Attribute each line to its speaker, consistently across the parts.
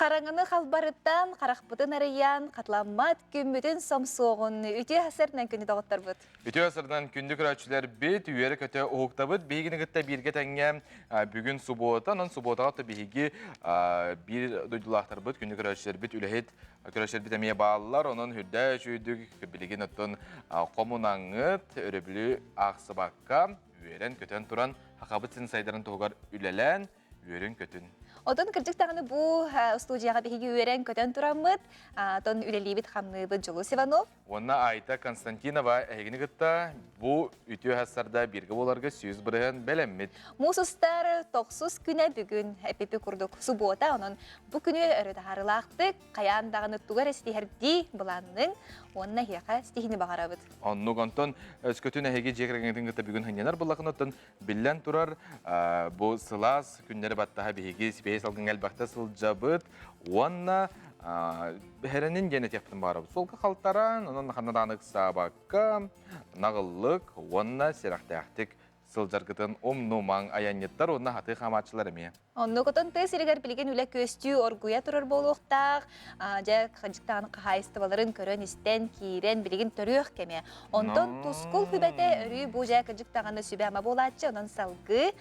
Speaker 1: Хараҥаны халбарыттан, харахпытын арыйан, хатыламмат күммүтүн сомсуоҕун үтүө сарынан күнү доҕотторбут.
Speaker 2: Үтүө сарынан күндү көрөөччүлэрбит, үөрэ-көтө уһуктабыт. Биһигини кытта бииргэ тэҥҥэ бүгүн субуота, онон субуотаҕа биһиги биир дойдулаахтарбыт, күндү көрөөччүлэрбит, үлэһит көрөөччүлэрбит эмиэ бааллар. Онон үрдээ үчүйдүк билигин оттон хомунаҥҥыт, өрөбүлү аахсыбакка, үөрэн-көтөн туран, хахабыт син сайдарын туһугар үлэлээн, үөрүн-көтүн.
Speaker 1: Отон кырдьык даҕаны бу студияҕа биһиги үөрэн-көтөн тураммыт, отон үлэлиибит-хамныыбыт Дьулус Иванов.
Speaker 2: Уонна Айта Константинова эһигини кытта бу үтүө хассарда бииргэ буоларга 100% бэлэммит.
Speaker 1: Муус устар тохсус күнэ бүгүн эпипи курдук субуота, онон бу күнү өрө таһаарылаахтык, хайаан даҕаны тугу эрэ ситиһэрдии былаанныҥ уонна эһиэхэ ситиһини баҕарабыт.
Speaker 2: Оннук, онтон өскөтүн эһиги дьиэ кэргэҥҥитин кытта бүгүн сынньанар буоллаххына, оттон Биллэн турар, бу сылаас күннэри баттаһа биһиги сибиэһэй салгыҥҥа элбэхтэ сылдьабыт уонна бэһэрэнин диэн этиэхпитин баҕарабыт. Суолга халтараан, онон ханна даҕаны ыксаабакка, наҕыллык уонна сэрэхтээхтик сылдьаргытын умнумаҥ айанньыттар уонна хатыы хаамааччылар эмиэ.
Speaker 1: Оннук отон тыа сиригэр билигин үлэ күөстүү оргуйа турар буолуохтаах. Дьэ, хадьыктаан хаһаайыстыбаларын көрөн-истэн, киирэн билигин төрүөх кэмэ. Онтон Тускул хүбэтэ өрүү бу дьэ кырдьыктаҕына сүбэ-ама буолааччы. Онон салгыы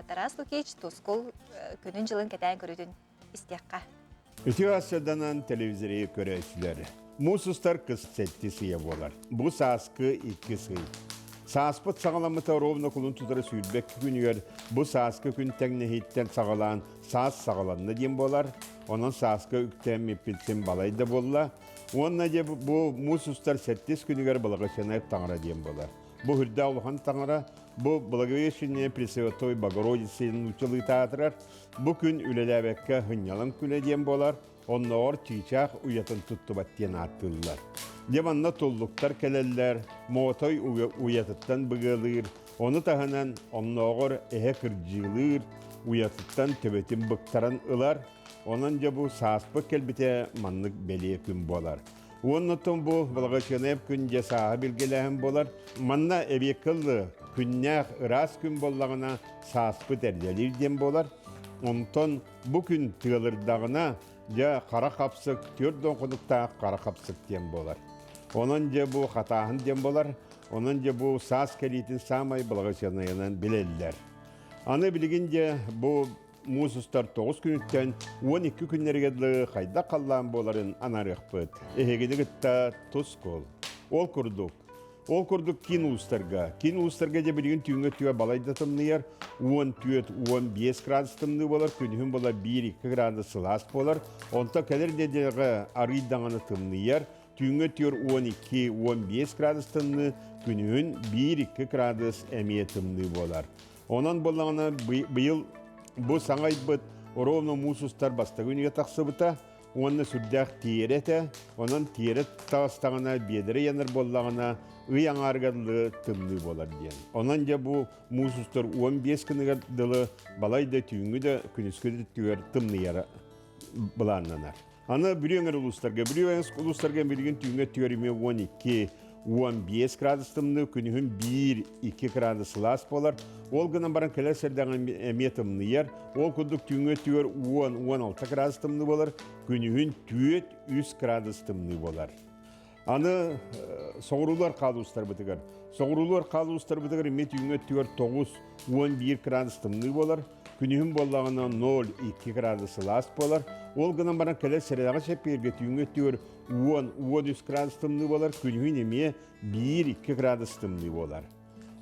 Speaker 1: Тарас Лукич Тускул күнүн-дьылын кэтээн көрүүтүн истиэххэ.
Speaker 3: Үтүө ассаданан телевизоры көрөөччүлэр. Муус устар кыс сэттис ыйа буолар. Бу сааскы иккис ый. Сааспыт саҕаламмыта ровно кулун тутара 22 күнүгэр бу сааскы күн тэҥнэһииттэн саҕалаан саас саҕаланна диэн буолар. Онон сааскы үктэммиппиттэн балай да буолла. Уонна дьэ бу муус устар сэттис күнүгэр Благочинай таҥара диэн буолар. Бу үрдээх улахан таҥара, бу Благовещение Пресвятой Богородицы нууччалыы таатырар. Бу күн үлэлээбэккэ сынньалаҥ күнэ диэн буолар. Оннооҕор чыычаах уйатын туттубат диэн ааттыыллар. Дьэ манна туллуктар кэлэллэр, моотой уйатыттан быгыалыыр, ону таһынан оннооҕор эһэ кырдьыылыыр, уйатыттан төбөтүн быктаран ылар. Онон дьэ бу сааспыт кэлбитэ маннык бэлиэ күн буолар. Уонна оттон бу Благочинаев күн дьэ сааһы билгэлээһин буолар. Манна эбиэккэ ыллы күннээх ыраас күн буоллаҕына сааспыт эрдэлиир диэн буолар. Онтон Бу күн тыалырдаҕына, дьэ, хара хапсык, түөрт хонуктаах хара хапсык диэн буолар. Онон дьэ бу хатааһын диэн буолар. Онон дьэ бу саас кэлиитин саамай благочинайынан билэллэр. Аны билигин дьэ бу муус устар 9 күнүттэн 12 күннэригэр дылы хайдах халлаан буоларын анаарыахпыт. Эһигини кытта тус кол. Ол курдук, Ол курдук киин улуустарга, киин улуустарга дьэ билигин түүҥҥү өттүгэр балайда тымныйар, 14-15 градус тымныы буолар, күнүһүн буолар 1-2 градус сылаас буолар. Онтон кэлэр нэдиэлэҕэ арыый даҕаны тымныйар, түүҥҥү өттүгэр 12-15 градус тымныы, күнүһүн 1-2 градус эмиэ тымныы буолар. Онон буоллаҕына быйыл бу саҥа ыйбыт ровно муус устар бастакы күнүгэ тахсыбыта. Уонна сүрдээх тиэрэ этэ, онон тиэрэ таҕыстаҕына, биэдэрэ ыйанар буоллаҕына, ый аҥаарыгар дылы тымныы буолар диэн. Онон дьэ бу муус устар 15 күнүгэр дылы балай да түүҥҥү да күнүскү да өттүгэр тымныйара былааннанар. Аны Бүлүү эҥэр улуустарга, Бүлүү эҥэр улуустарга билигин түүҥҥү өттүгэр эмиэ 12 15 градус тымныы, күнүһүн 1-2 градус сылаас буолар. Ол гынан баран кэлэр сэрдэҕин эмиэ тымныйар. Ол курдук түүҥҥү өттүгэр 10-16 градус тымныы буолар, күнүһүн 4-3 градус тымныы буолар. Аны соҕуруулар хаалуустарбытыгар. Соҕуруулар хаалуустарбытыгар эмиэ түүҥҥү өттүгэр 9-11 градус тымныы буолар. Күнүһүн буоллаҕына 0-2 градус сылаас буолар. Ол гынан баран кэлэр сэрэдэҕэ чэппиэргэ түүҥҥү өттүгэр 10-13 градус тымныы буолар, күнүһүн эмиэ 1-2 градус тымныы буолар.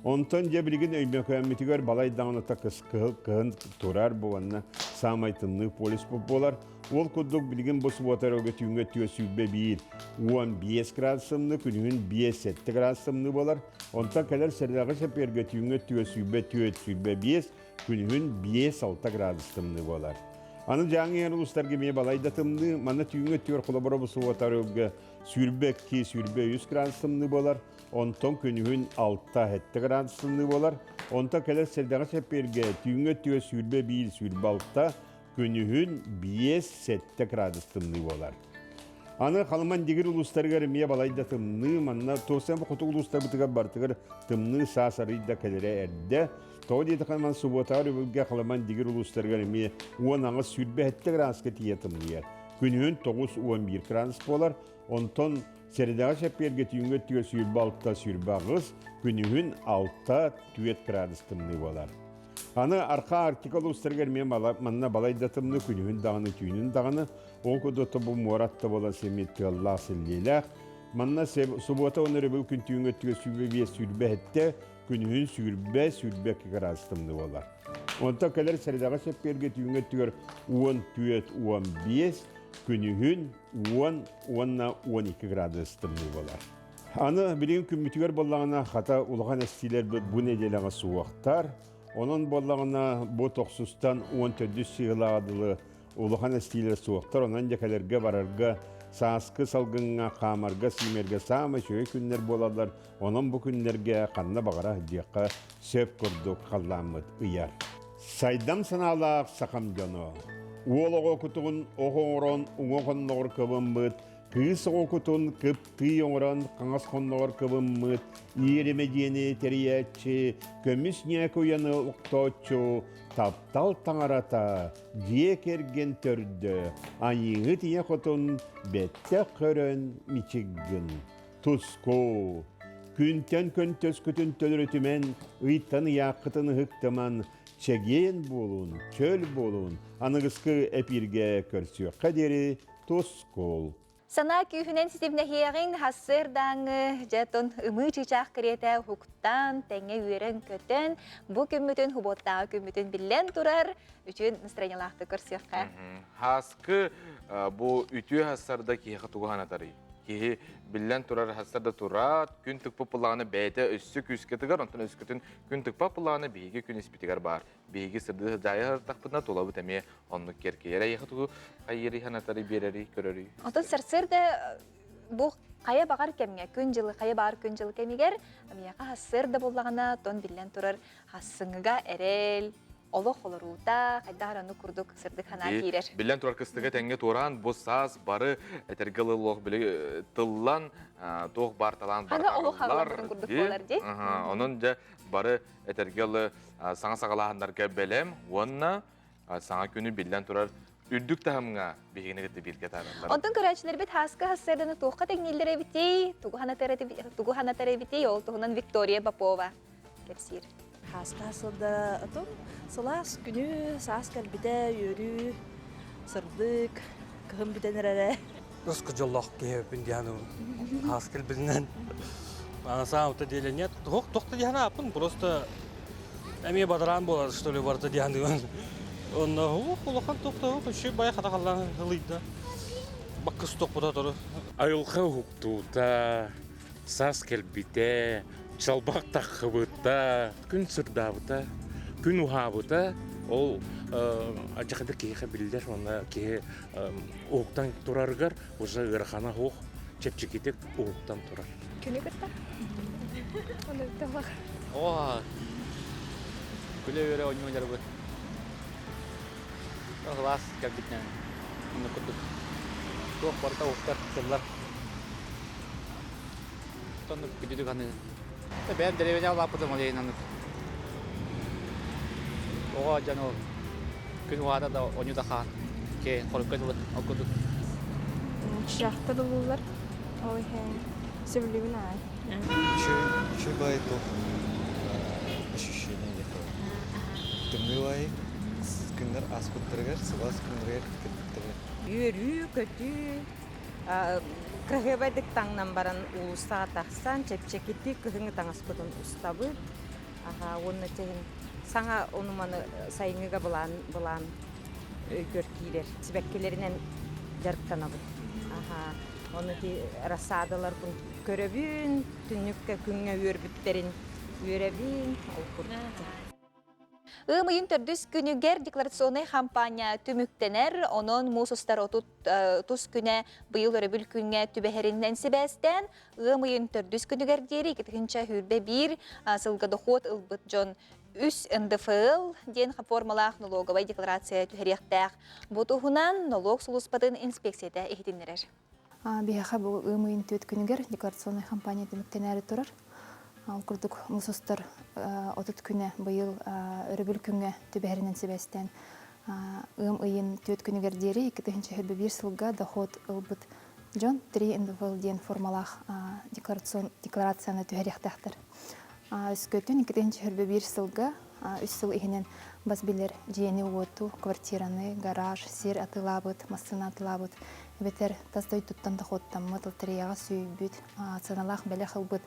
Speaker 3: Онтон дьэ билигин Өймөкөөммүтүгэр балай даҕаныта кыһыл кыһын турар бу уонна саамай тымныы полюс буолар. Ол курдук билигин бу субуота өрөгө түүҥҥэ 421 15 градус тымныы, күнүһүн 5-7 градус тымныы буолар. Онтон кэлэр сэрэдэҕэ чэппиэргэ түүҥҥэ 424 25, күнүһүн 5-6 градус тымныы буолар. Аны Дьааҥы иһэр улуустарга эмиэ балай да тымныы, манна түүҥҥү өттүгэр холобура бу субуота өрөгө 22, 23 градус тымныы буолар. Онтон күнүһүн 6-7 градус тымныы буолар. Онтон кэлэр сэрдэҕэ чэппиэргэ түүҥҥү өттүгэр 21-26, күнүһүн 5-7 градус тымныы буолар. Аны Халыман Дигир улуустарыгар эмиэ балайда тымныы, манна Туосен хотугу улуустарбытыгар барытыгар тымныы саас арый да кэлэрэ эрдэ. Тоҕо диэтэххэ, ман субуотаҕар үбүлгэ Халыман Дигир улуустарыгар эмиэ 18-27 градуска тиийэ тымныйар. Күнүһүн 9-11 градус буолар, онтон сэрэдэҕэ чэппиэргэ түүҥҥү өттүгэр 26-28, күнүһүн 6-4 градус тымныы буолар. Аны Арха Арктика улуустарыгар эмиэ манна балайда тымныы күнүһүн даҕаны түүнүн даҕаны, ол курдук бу муоратта буолан симмит тыаллаах силлиилээх. Манна субуота уонна өрөбүл күн түүҥҥү өттүгэр 25-27, күнүһүн 20-22 градус тымныы буолар. Онтон кэлэр сэрэдэҕэ чэппиэргэ түүҥҥү өттүгэр 14-15, күнүһүн 10 уонна 12 градус тымныы буолар. Аны билигин күммүтүгэр буоллаҕына хата улахан эстиилэрбит бу нэдиэлэҕэ суохтар. Онон буоллаҕына бу тохсустан 14 сыһыылааҕа дылы улахан эстиилэр суохтар. Онон дьэ кэлэргэ барарга сааскы салгыҥҥа хаамарга сиимэргэ саамай үчүгэй күннэр буолаллар. Онон бу күннэргэ ханна баҕара сылдьыахха сөп курдук халлааммыт ыйар. Сайдам санаалаах сахам дьоно. Уол оҕо кутугун ох оҥорон уҥа хонноҕор кыбыммыт, кыыс оҕо кутун кыптыы оҥорон хаҥас хонноҕор кыбыммыт, иэримэ диэни тэрийээччи, көмүс ньээкэ уйаны олохтооччу, таптал таҥарата, дьиэ кэргэн төрдө, айыыһыт ийэ хотун бэттэх көрөн мичик гын. Туску! Күнтэн көнтөскүтүн төлөрүтүмэн, ыйтан ыйааххытын ыһыктыман, чэгиэн буолун, чөл буолун, аныгыскы эпииргэ көрсүөххэ диэри тускул!
Speaker 1: Санаа күүһүнэн ситимнэһиэҕиҥ, сарсыардааҥҥы дьэ тон ымыы чыычаах кэриэтэ уһуктан, тэҥҥэ үөрэн-көтөн, бу күммүтүн, субуоттааҕы күммүтүн биллэн турар, үчүгэй настроениелаахтык көрсүөххэ.
Speaker 2: Һааскы бу үтүө сарсыарда киһиэхэ тугу санатарый? Киһи биллэн турар хаста да тураат, күн тыкпыт былаана бэйэтэ өссө күүскэ тыгар, онтон өскөтүн күн тыкпат былаана биһиги күн испитигэр баар. Биһиги сырдыы дьайа сырдахпытына тулабыт эмиэ оннук киэркэйэр. Эйиэхэ тугу хайыырый, санатарый, биэрэрий, көрөрүй?
Speaker 1: Оттон сарсыарда бу хайа баҕар кэмҥэ, күн дьылы, хайа баҕар күн дьылы кэмигэр миэхэ сарсыарда буоллаҕына, тон биллэн турар хассыҥыга эрэл, олох олоруута хайдах эрэ оннук курдук сырдык санаа киирэр.
Speaker 2: Биллэн турар кыстыга тэҥҥэ туораан бу саас бары этэргэ олох били тыллан туох баар талаан
Speaker 1: бар олох хааллар курдук буолар дии.
Speaker 2: Онон дьэ бары этэргэ ылы саҥа саҕалааһыннарга бэлэм уонна саҥа күнү биллэн турар үрдүк таһымҥа биһигини кытта бииргэ таараллар.
Speaker 1: Онтон көрөөччүлэрбит хааска хассыарданы туохха тэҥнииллэр эбитий, тугу санатар эбитий, ол туһунан Виктория Попова кэпсиир.
Speaker 4: Хааска сылда отон сылаас күнү, саас кэлбитэ, үөрүү, сырдык, кыһын бүтэн эрэрэ.
Speaker 5: Ыск дьоллоох киһи диэн хаас кэлбитинэн на самом-то деле нет. Туох туох да диэн ааппын просто эмиэ бадараан буолар что ли барыта диэн Онно улахан туох да үчүгэй бай хатахаллаан ылыйда. Баккыс тохпута туру.
Speaker 6: Айылҕа уһуктуута, Саас кэлбитэ, чалбах таххыбыта, күн сырдаабыта, күн уһаабыта ол алдьархайда киһиэхэ биллэр уонна киһи уһуктан турарыгар уже ыарахана суох чэпчэкитик уһуктан турар.
Speaker 7: Күнү кытта. Ону табах.
Speaker 8: Оо, күлэ-үөрэ оонньууларбыт. Кылаас кэлбитинэн оннук курдук туох барыта уһуктар, тыллар. Оннук күдүдүк аны. Бэйэм дэриэбинэ улааппытым ол иһин оннук. Оҕо дьон ол күн уһаата да онньу да хаан киһи хорукка дылы ол курдук.
Speaker 7: Чыраахтар ыллылар. Ол иһин сөбүлүүбүн аҕай.
Speaker 9: Үчүгэй туох ощущение где-то. Тымныы күннэр ааспыттарыгар, сылаас күннэригэр кэлбиттэригэр.
Speaker 10: Үөрүү-көтүү, кыраһыабайдык таҥнан баран уулуссаҕа тахсан чэпчэкитик кыһыҥҥы таҥаспытын устабыт. Аха, уонна чэһин саҥа ону-маны сайыҥҥыга былаан былаан өйгөр киирэр. Сибэккилэринэн дьарыктанабыт. Аха, ону ити рассадаларбын көрөбүн, түннүккэ күҥҥэ үөрбүттэрин үөрэбин, ол курдук.
Speaker 1: Ыам ыйын төрдүс күнүгэр декларационнай хампаанньа түмүктэнэр, онон муус устар отут тус күнэ быйыл өрөбүл күҥҥэ түбэһэринэн сибээстээн, ыам ыйын төрдүс күнүгэр диэри 2021 сылга дохуот ылбыт дьон үс НДФЛ диэн формалаах налоговай декларация түһэриэхтээх. Бу туһунан нолуок сулууспатын инспекцията иһитиннэрэр.
Speaker 7: Биһиэхэ бу ыам ыйын түөрт күнүгэр декларационнай хампаанньа түмүктэнээри турар. Ол курдук муус устар 30 күнэ быйыл өрөбүл күҥҥэ түбэһэринэн сибээстээн. Ыам ыйын түөрт күнүгэр диэри 2021 сылга дохуот ылбыт дьон 3 НДФЛ диэн формалаах декларацияны түһэриэхтээхтэр. Өскөтүн 2021 сылга үс сыл иһинэн бас билэр дьиэни-уоту, квартираны, гараж, сир атыылаабыт, массыына атыылаабыт, эбэтэр тас дойдуттан дохуоттаммыт, лотереяҕа сүүйбүт, сыаналаах бэлэх ылбыт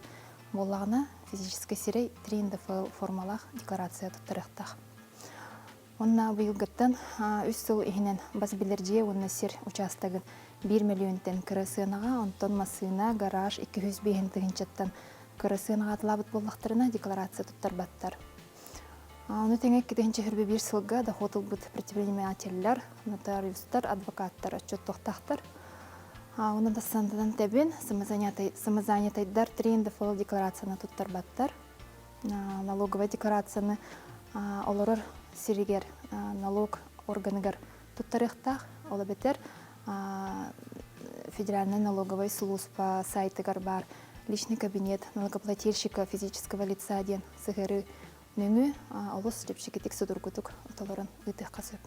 Speaker 7: буоллаҕына, физическэй сирэй 3 НДФЛ формалаах декларация туттарыахтаах. Уонна быйылгыттан үс сыл иһинэн бас билэр дьиэ уонна сир учаастагын биир мөлүйүөнтэн кыра сыанаҕа, онтон массыына, гараж 205 тыһыынчаттан кыра сыанаҕа атылаабыт буоллахтарына декларация туттарбаттар. Ону тэҥэ 2021 сылга дохуот ылбыт предпринимателлэр, нотариустар, адвокаттар отчуоттуохтаахтар. Онон тастан тэбин самозанятайдар 3 НДФЛ декларацияны туттарбаттар. Налоговай декларацияны олорор сиригэр налог органыгар туттарыахтаах. Ол эбэтэр Федеральная налоговая служба сайтыгар баар личный кабинет налогоплательщика физического лица диэн сыһыарыы нөҥүө олус чэпчэкитик судургутук толорон ыытыахха сөп.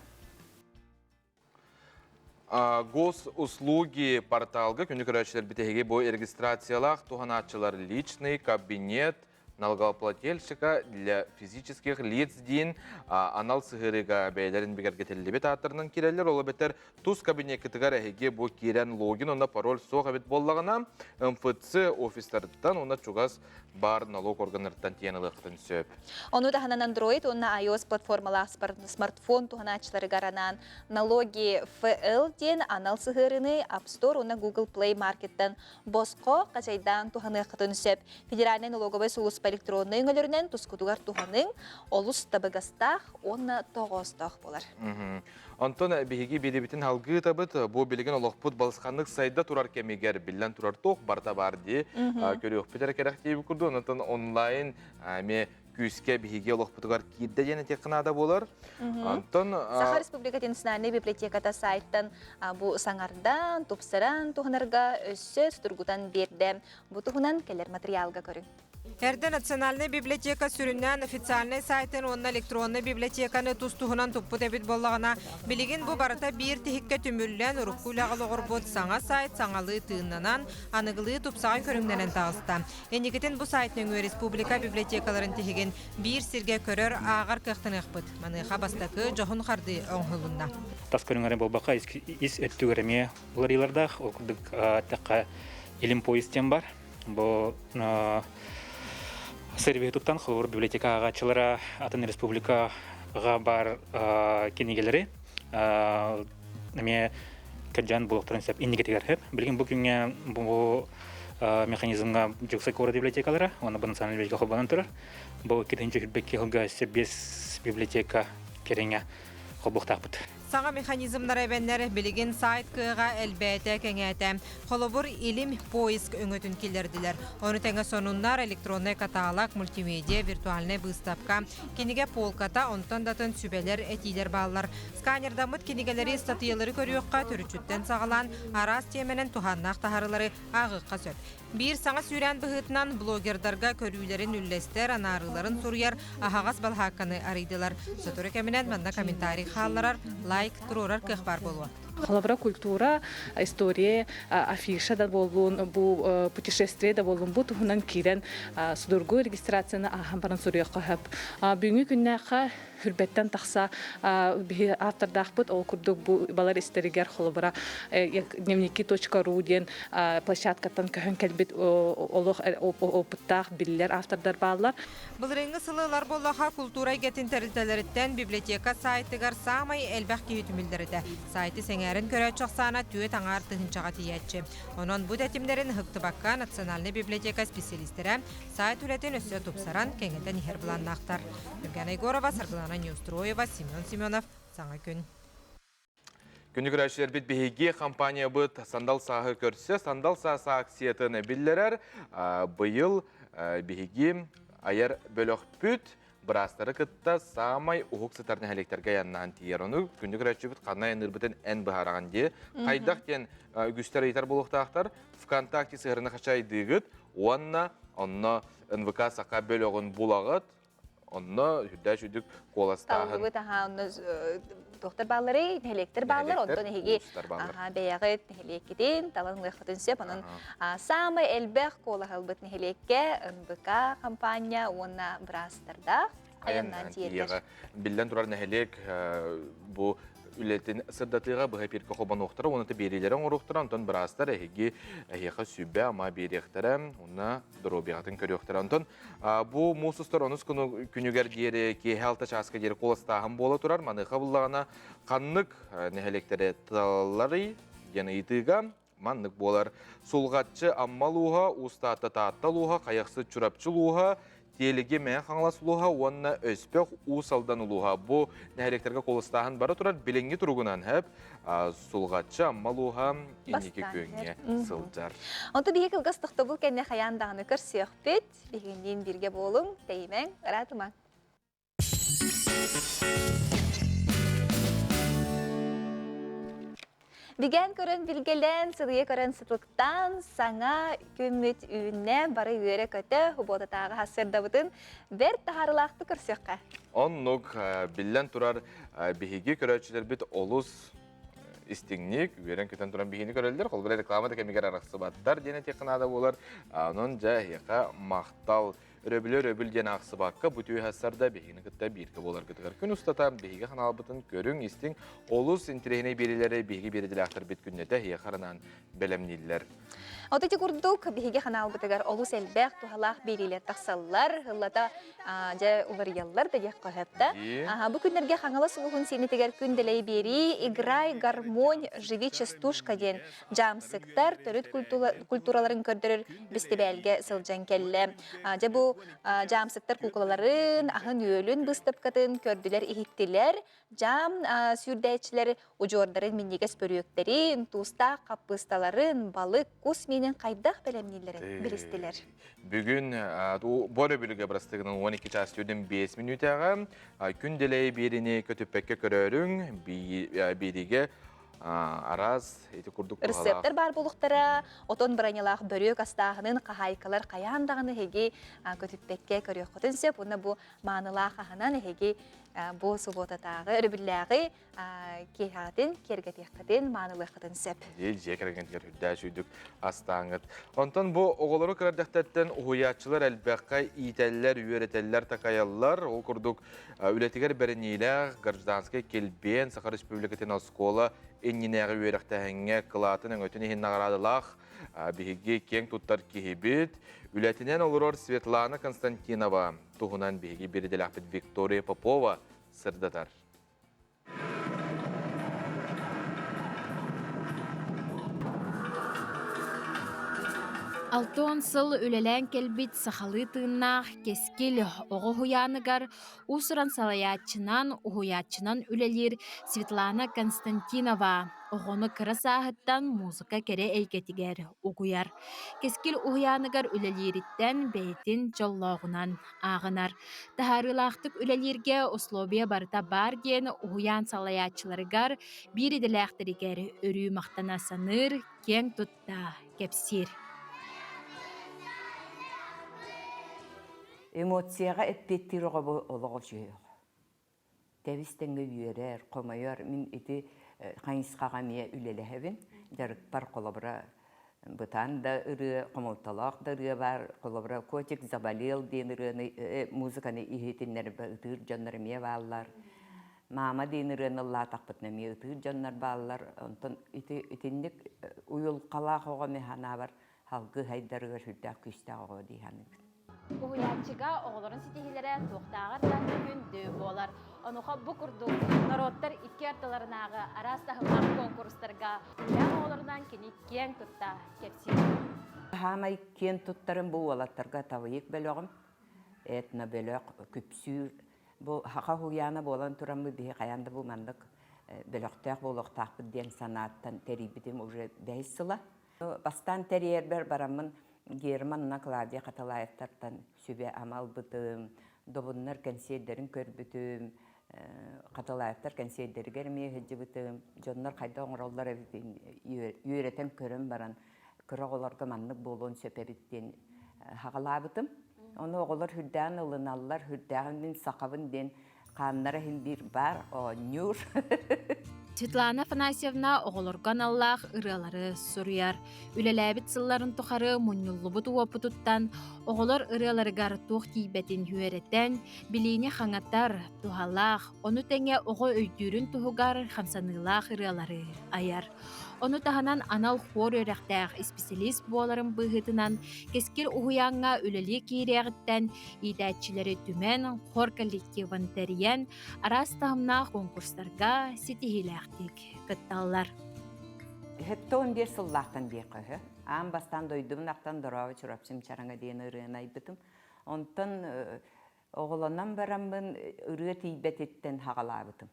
Speaker 2: Госуслуги порталга күнү көрөөччүлэрбит эһиги бу регистрациялаах туһанааччылар личный кабинет налогоплательщика для физических лиц диэн анал сыһыарыыга бэйэлэрин бигэргэтиллибит ааттарынан киирэллэр. Ол эбэтэр тус кабинеккытыгар эһиги бу киирэн логин уонна пароль суох эбит буоллаҕына, МФЦ офистарыттан уонна чугас баар налог органнарыттан тиийэн ылыаххытын сөп.
Speaker 1: Ону таһынан Android уонна iOS платформалаах смартфон туһанааччыларыгар анаан Налоги ФЛ диэн анал сыһыарыыны App Store уонна Google Play Market-тан босхо хачайдаан туһаныаххытын сөп. Федеральнай налоговай сулууспа электроннай өҥөлөрүнэн тускутугар туһаныҥ, олус табыгастаах уонна тоҕоостоох буолар.
Speaker 2: Онтон биһиги биэдэбитин алгыы ытабыт. Бу билигин олохпут балысханнык сайда турар кэмигэр биллэн турар туох барыта баар дии көрүөхпүт эрэ кэрэхтиибит курдук. Онтон онлайн эмиэ күүскэ биһиги олохпутугар киирдэ диэн этиэххэ наада буолар. Онтон
Speaker 1: Саха Республикатын Национальнай библиотеката сайтан бу саҥардан, тупсаран туһанарга өссө судургутан биэрдэ. Бу туһунан кэлэр материалга көрүҥ.
Speaker 11: Эрдэ Национальнай библиотека сүрүннээн официальнай сайтын уонна электроннай библиотеканы тус-туһунан туппут эбит буоллаҕына, билигин бу барыта биир тиһиккэ түмүллэн, урукку үлэҕэ олоҕурбут саҥа сайт саҥалыы тыыннанан, аныгылыы тупсаҕай көрүҥнэнэн таҕыста. Инникитин бу сайт нөҥүө республика библиотекаларын тиһигин биир сиргэ көрөр, ааҕар кыахтаныахпыт. Маныаха бастакы дьоһун хардыы оҥоһулунна.
Speaker 8: Тас көрүҥ эрэ буолбакка, ис өттүгэр эмиэ уларыйыылардаах. Ол курдук эттэххэ, Илим поезд диэн бар. Бу сервиһи туттан холобур библиотека ааҕааччылара атын республикаҕа баар кинигэлэри эмиэ кырдьан булуохтарын сөп инникитигэр сөп. Билигин бу күҥҥэ бу механизмҥа Дьокуускай куорат библиотекалара уонна бу национальный библиотека холбонон турар. Бу 2 сылга 5 библиотека кэриҥэ холбуохтаахпыт.
Speaker 11: Саҥа механизмнары эбэннэр билигин сайт кыаҕа элбээтэ, кэҥээтэ. Холобур, илим поиск өҥөтүн киллэрдилэр. Ону тэҥэ сонуннар, электроннай каталог, мультимедиа, виртуальнай быыстапка, кинигэ полката, онтон да атын сүбэлэр, этиилэр бааллар. Сканердаммыт кинигэлэри, ыстатыйалары көрүөххэ, төрүччүттэн саҕалаан араас тиэмэнэн туһааннаах таһаарыылары ааҕыахха сөп. Биир саҥа сүүрээн быһыытынан блогердарга көрүүлэрин үллэстэр, анаарыыларын суруйар аһаҕас балаһаакканы арыйдылар. Сотору кэминэн манна комментарий хаалларар, лайк туруорар кыах баар буолуо.
Speaker 12: Холобура, культура, история, афиша да буоллун, бу путешествие да буоллун, бу туһунан киирэн судургу регистрацияны ааһан баран суруйуохха сөп. Бүгүҥҥү күннээххэ Хүрбэттэн тахса биһи автордаахпыт ол курдук бу балар истэригэр холобура дневники.ру диэн площадкаттан көһөн кэлбит олох опыттаах биллэр автордар бааллар.
Speaker 11: Былырыыҥҥы сылы ылар буоллаха култуура эйгэтин тэрилтэлэриттэн библиотека сайтыгар саамай элбэх киһи түмүллэр этэ. Сайты сэҥээрэн көрөөччү ахсаана түөрт аҥаар тыһыынчаҕа тиийээччи. Онон бу тэтимнэрин ыһыктыбакка Национальнай библиотека специалистэрэ сайт үлэтин өссө тупсаран, кэҥэтэн иһэр былааннаахтар. Нургана Егорова, Саргылана Неустроева, Семен Семенов. Саҥа күн.
Speaker 2: Күнү көрөөччүлэрбит биһиги компаниябыт Сандал сааһы көрсө Сандал саас акциятын биллэрэр. Быйыл биһиги айар бөлөхпүт быраастары кытта саамай уһук сытар нэһилиэктэргэ айаннаан тиийэр. Ону күндү көрөөччүбүт ханна айанныырбытын эн быһаараҕын дии. Хайдах диэн үгүстэр ыйытар буолуохтаахтар. ВКонтакте сыһыарыны хачайдыыгыт уонна онно НВК Саха бөлөҕүн булаҕыт. Онно үрдээч үрдүк куоластааһын.
Speaker 1: Таллыбыт аха онно туохтар баалларый, нэһилиэктэр бааллар, онтон эһиги аха бэйэҕит нэһилиэккитин талан ылыаххытын сөп. Онон саамай элбэх куолаһылбыт нэһилиэккэ НБК компания уонна быраастардаах айаннаан тиийэллэр.
Speaker 2: Биллэн турар нэһилиэк бу үлэтин сырдатыыга быһа эпиргэ холбонуохтара уонна биэриилэри оҥоруохтара, онтон быраастар эһиги эһиэхэ сүбэ-ама биэриэхтэрэ уонна доруобуйаҕытын көрүөхтэрэ. Онтон бу муус устар онус күнүгэр диэри киэһэ алта чааска диэри куоластааһын буола турар. Маныаха буллаҕына ханнык нэһилиэктэри талалларый диэн ыйытыыга маннык буолар. Сулҕаччы Амма улууһа, Уус-Таатта Таатта улууһа, Хайахсыт Чурапчы улууһа, Тиэлиги Мэҥэ Хаҥалас улууһа уонна Өспөх Уус Алдан улууһа. Бу нэһилиэктэргэ куоластааһын бара турар. Билиҥҥи туругунан һэп Сулҕаччы Амма улууһа инники күөҥҥэ сылдьар.
Speaker 1: Онто биһиги кылгас тохтобул кэннэ хайаан даҕаны көрсүөхпүт. Биһигинниин бииргэ буолуҥ, тэйимэҥ, ыраатымаҥ. Бигээн көрөн билгэлээн, сылыйа көрөн сытылыктаан, саҥа күммүт үүннэ, бары үөрэ-көтө, субуотатааҕы сарсыардабытын бэрт таһаарыылаахтык көрсүөххэ.
Speaker 2: Оннук, биллэн турар, биһиги көрөөччүлэрбит олус истиҥник, үөрэн-көтөн туран биһигини көрөллөр. Холобура, реклама да кэмигэр арахсыбаттар диэн этиэххэ наада буолар. Онон дьэ, эһиэхэ махтал. Өрөбүлү өрөбүл диэн аахсыбакка, бу түүһэ сарда биһигини кытта бииргэ буоларгытыгар күн устата биһиги ханаалбытын көрүҥ, истиҥ, олус интэриэһинэй биэриилэри биһиги биэриилээхтэрбит күннэтэ эһиэхэ анаан бэлэмнииллэр.
Speaker 1: От ити курдук биһиги ханаалбытыгар олус элбэх туһалаах биэриилэр тахсаллар, ыллата дьэ уларыйаллар да диэххэ сөп да. Бу күннэргэ Хаҥалас улууһун сиэнитигэр күн дэлэй биэрии «Играй, гармонь, живи частушка» диэн дьаамсыктар төрүт культураларын көрдөрөр бэстибээлгэ сылдьан кэллэ. Дьэ бу дьаамсыктар куукулаларын, аһын-үөлүн быыстапкатын көрдүлэр-иһиттилэр. Дьаам сүүрдээччилэр удьуордарын минньигэс бөрүөктэрин, туустаах хаппыысталарын, балык, кус миинин хайдах бэлэмнииллэрин билистилэр.
Speaker 2: Бүгүн бу өрөбүлгэ бырастыгынан 12 чаас 45 мүнүүтэҕэ күн дэлэй биэриини көтүппэккэ көрөөрүҥ, биэриигэ араас ити курдук
Speaker 1: Рецептер баар буолуохтара, отон бронялаах бөрүөк астааһынын хаһаайкалар хайаан даҕаны эһиги көтүппэккэ көрүөххүтүн сөп. Уонна бу маанылаах аһынан эһиги бу субуотатааҕы өрөбүллээҕи киэһэҕитин киэргэтиэххитин, маанылыаххытын сөп.
Speaker 2: Дьиэ кэргэнтигэр үрдээх сүйдүк астааҥҥыт. Онтон бу оҕолору кыра эрдэхтэриттэн уһуйааччылар элбэххэ иитэллэр, үөрэтэллэр, такайаллар. Ол курдук Үлэтигэр бэриниилээх гражданскай килбиэн Саха Республикатын оскуола иннинээҕи үөрэхтээһиҥҥэ кылаатын өҥөтүн иһин наҕараадалаах биһиги киэҥ туттар киһибит, үлэтинэн олорор Светлана Константинова туһунан биһиги биирдэлээхпит Виктория Попова сырдатар.
Speaker 13: 60 сыл үлэлээн кэлбит сахалыы тыыннаах Кэскил оҕо уһуйааныгар уус-уран салайааччынан, уһуйааччынан үлэлиир Светлана Константинова оҕону кыра сааһыттан музыка кэрэ эйгэтигэр угуйар. Кэскил уһуйааныгар үлэлиириттэн бэйэтин дьоллооҕунан ааҕынар. Таһаарыылаахтык үлэлииргэ условия барыта баар диэн уһуйаан салайааччыларыгар, биир идэлээхтэригэр өрүү махтана саныыр, киэҥ тутта кэпсиир.
Speaker 14: Эмоцияҕа эппиэттиир оҕо бу олоҕо үчүгэй оҕо. Тэбис-тэҥҥэ үөрэр, хомойор. Мин ити хайысхаҕа эмиэ үлэлэһэбин. Дьарыкпар холобура бытаан да ырыа, хомолтолоох да ырыа баар. Холобура «Котик заболел» диэн ырыаны, музыканы иһитиннэрбэ ытыыр дьоннор эмиэ бааллар. «Мама» диэн ырыаны ыллаатахпытына эмиэ ытыыр дьоннор бааллар. Онтон ити итинник уйулҕалаах оҕо мин санаабар салгыы сайдарыгар сүрдээх күүстээх оҕо дии саныыбын.
Speaker 13: Уһуйааччыга оҕолорун ситиһиилэрэ туохтааҕар да күндү буолар. Онуоха бу курдук норуоттар икки ардыларынааҕы араас таһымнаах куонкурустарга уһуйаан оҕолорунан кини киэҥ тутта кэпсиир.
Speaker 14: Саамай киэн туттарым бу уолаттарга Тавыйык бөлөҕүм, этно-бөлөх, күпсүүр. Бу саха уһуйаана буолан тураммыт биһи хайаан да бу маннык бөлөхтөөх буолуохтаахпыт диэн санааттан тэрийбитим уже бэһис сыла. Бастаан тэрийэрбэр бараммын Герман уонна Клавдия Хатылаевтартан сүбэ-ама ылбытым, Добуннар кэнсиэрдэрин көрбүтүм, Хатылаевтар кэнсиэрдэригэр эмиэ сылдьыбытым, дьоннор хайдах оҥороллор эбитин үөрэтэн көрөн баран, кыра оҕолорго маннык буолуон сөп эбит диэн хаҕалаабытым. Ону оҕолор үрдээн ылыналлар, үрдээҕин мин сахабын диэн хааннара иһин биир баар оонньуур.
Speaker 13: Светлана Афанасьевна оҕолорго аналлаах ырыалары суруйар. Үлэлээбит сылларын тухары мунньуллубут уопутуттан оҕолор ырыаларыгар туох тиийбэтин үөрэтэн, билиини хаҥатар, туһалаах, ону тэҥэ оҕо өйдүүрүн туһугар хамсаныылаах ырыалары айар. Ону таһынан анал хуор үөрэхтээх исписэлиис буоларын быһыытынан Кэскил уһуйааҥҥа үлэлии киириэҕиттэн иитээччилэри түмэн, хор коллективын тэрийэн, араас таһымнаах конкурстарга ситиһиилээхтик кытталлар.
Speaker 14: 75 сыллаахтан диэххэ үһү. Аан бастаан дойдубун ахтан Дорообо Чурапчым чараҥа диэн ырыаны айбытым. Онтон оҕолонон бараммын ырыа тиийбэтиттэн хаҕалаабытым.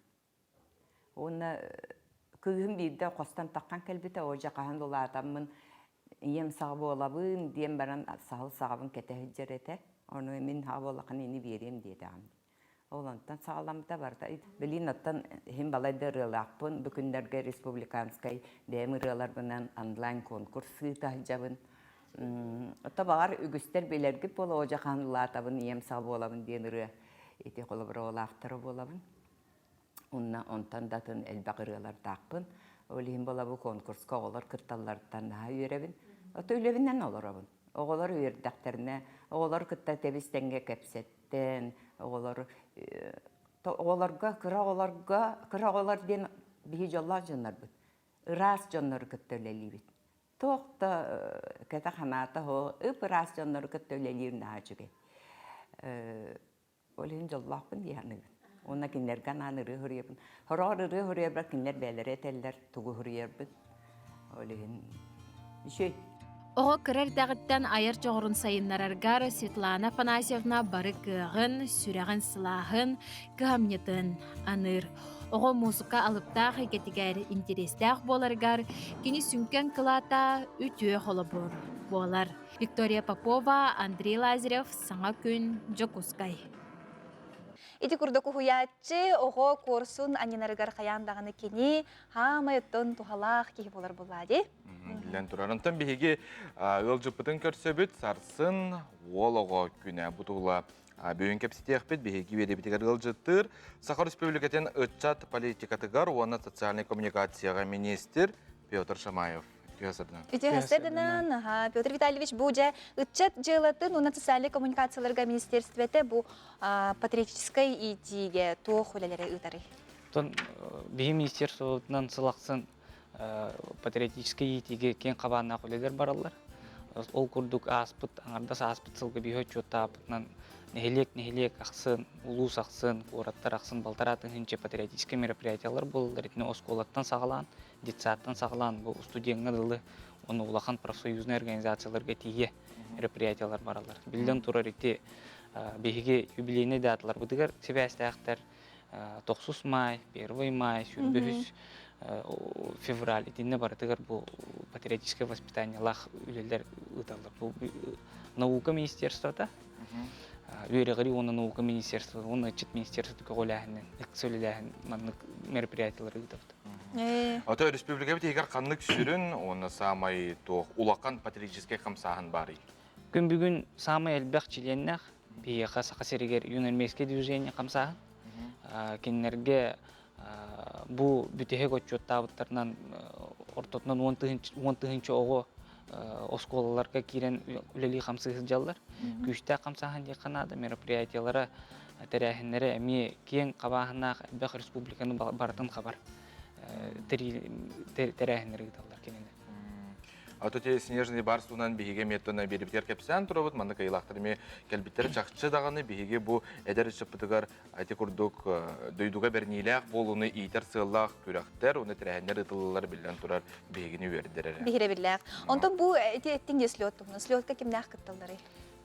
Speaker 14: Уонна кыыһым биирдэ хостон таххан кэлбитэ, оо дьэ хаһан улаатаммын ийэм саҕа буолабын диэн баран саһыл саҕабын кэтэ сылдьар этэ. Ону мин саҕа буоллаххына ини биэриэм диэтэҕим. Ол онтон саҕаламмыта барыта. Билигин оттон иһин балайда ырыалаахпын. Бу күннэргэ республиканскай бэйэм ырыаларбынан онлайн конкурс ыыта сылдьабын. Ото баҕар үгүстэр билэргит буола оо дьэ хаһан улаатабын ийэм саҕа буолабын диэн ырыа ити холобура оҕолоохторо буолабын. Уонна онтон да атын элбэх ырыалардаахпын. Ол иһин буола бу конкурска оҕолор кытталларыттан наһаа үөрэбин. Ото үлэбинэн олоробун. Оҕолор үөрдэхтэринэ, оҕолор кытта тэбис-тэҥҥэ кэпсэттэн, оҕолор оҕолорго, кыра оҕолорго, кыра оҕолор диэн биһи дьоллоох дьоннорбут. Ыраас дьоннору кытта үлэлиибит. Туох да кэтэх санаата суох, ып-ыраас дьоннору кытта үлэлиир наһаа үчүгэй. Ол иһин дьоллоохпун дии саныыбын. Уонна кинилэргэ анаан ырыа суруйабын. Сороҕор ырыа суруйарбар кинилэр бэйэлэрэ этэллэр тугу суруйарбын. Ол иһин үчүгэй.
Speaker 13: Оҕо кыра эрдэҕиттэн айар дьоҕурун сайыннараргар Светлана Афанасьевна бары кыаҕын, сүрэҕин сылааһын, кыһамньытын аныыр. Оҕо муусука алыптаах эйгэтигэр интэриэстээх буоларыгар кини сүҥкэн кылаата үтүө холобур буолар. Виктория Попова, Андрей Лазарев, Саҥа күн, Дьокуускай.
Speaker 1: Ити курдук уһуйааччы оҕо куорсун анньынарыгар хайаан даҕаны кини хаамай оттон туһалаах киһи буолар буоллаа дии.
Speaker 2: Биллэн турар. Онтон биһиги ыалдьыппытын көрсөбүт сарсын уол оҕо күнэ бу тула бүгүн кэпсэтиэхпит. Биһиги үөдэбитигэр ыалдьыттыыр Саха Республикатын ыччат политикатыгар уонна социальнай коммуникацияҕа министр Петр Шамаев.
Speaker 1: Үтүө сырдынан, аха, Петр Витальевич, бу дьэ ыччат дьыалатын уонна социальнай коммуникацияларга министерствете бу патриотическай иитиигэ туох үлэлэри ыытарый?
Speaker 8: Оттон биһи министерствобытынан сыл ахсын патриотическай иитиигэ киэҥ хабааннаах үлэлэр бараллар. Ол курдук ааспыт, аҥардас ааспыт сылга биһи отчуоттаабытынан нэһилиэк нэһилиэк ахсын, улуус ахсын, куораттар ахсын балтараа тыһыынча патриотическай мероприятиялар буолаллар. Итини оскуолаттан саҕалаан детсадтан саҕалаан бу студеҥҥа дылы уонна улахан профсоюзнай организацияларга тиийэ мероприятиялар бараллар. Биллэн турар ити биһиги юбилейнай даталарбытыгар сибээстээхтэр тохсус маай, первый май, сүүрбэһүс февраль итиннэ барытыгар бу патриотическое воспитаниелаах үлэлэр ыыталлар. Бу наука министерствота үөрэҕирии уонна наука министерствота уонна ыччат министерствота көҕүлээһинэн ыкса үлэлээһин маннык мероприятиялары ыытабыт.
Speaker 2: Ото республикабыт иһигэр ханнык сүрүн уонна саамай туох улахан патриотическай хамсааһын баарый?
Speaker 8: Күн бүгүн саамай элбэх чилиэннээх биһиэхэ Саха сиригэр юноармейское движение хамсааһын. Кинилэргэ бу бүтэһик отчуоттаабыттарынан ортотунан 10 тыһыынча оҕо оскуолаларга киирэн үлэлии хамсыы сылдьаллар. Күүстээх хамсааһын диэххэ наада мероприятиялара тэрээһиннэрэ эмиэ киэҥ хабааһыннаах элбэх республиканы барытын хабар тэрээһиннэри ыыталлар кинилэр.
Speaker 2: Ото те снежный барс туһунан биһиги эмиэ биэрбитигэр кэпсээн турабыт. Манна кыайыылаахтар эмиэ кэлбиттэрэ чахчы даҕаны биһиги бу эдэр ыччаппытыгар ити курдук дойдуга бэриниилээх буолууну иитэр сыаллаах күрэхтэр уонна тэрээһиннэр ыытыллаллар биллэн турар биһигини үөрдэр эрэ.
Speaker 1: Биһирэбиллээх. Онтон бу ити эттиҥ дии слет туһунан. Слетка кимнээх кытталларый?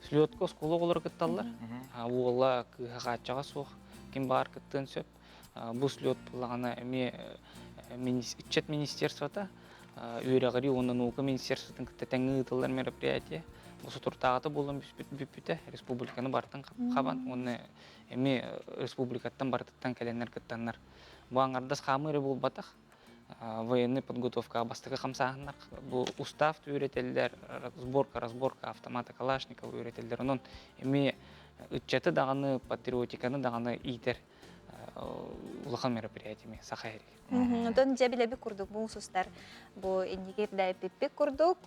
Speaker 8: Слетка оскуола оҕолоро кытталлар. Уола, кыыһа хааччаҕа суох. Ким баҕар кыттыан сөп. Бу слет буоллаҕына эмиэ ыччат министерствота үөрэҕирии уонна наука министерствотын кытта тэҥҥэ ыытыллар мероприятие. Бу соторутааҕыта буолан бүппүтэ. Республиканы барытын хабан уонна эмиэ республикаттан барытыттан кэлэннэр кыттаннар. Бу аҥардас хаамыы эрэ буолбатах. Военный подготовкаҕа бастакы хамсааһыннар бу устав үөрэтэллэр, сборка, разборка автомата Калашникова үөрэтэллэр. Онон эмиэ ыччаты даҕаны, патриотиканы даҕаны иитэр улахан мероприятие эмиэ Саха сиригэр.
Speaker 1: Онтон дьэ билэбит курдук муус устар бу инники ирдээбиппит курдук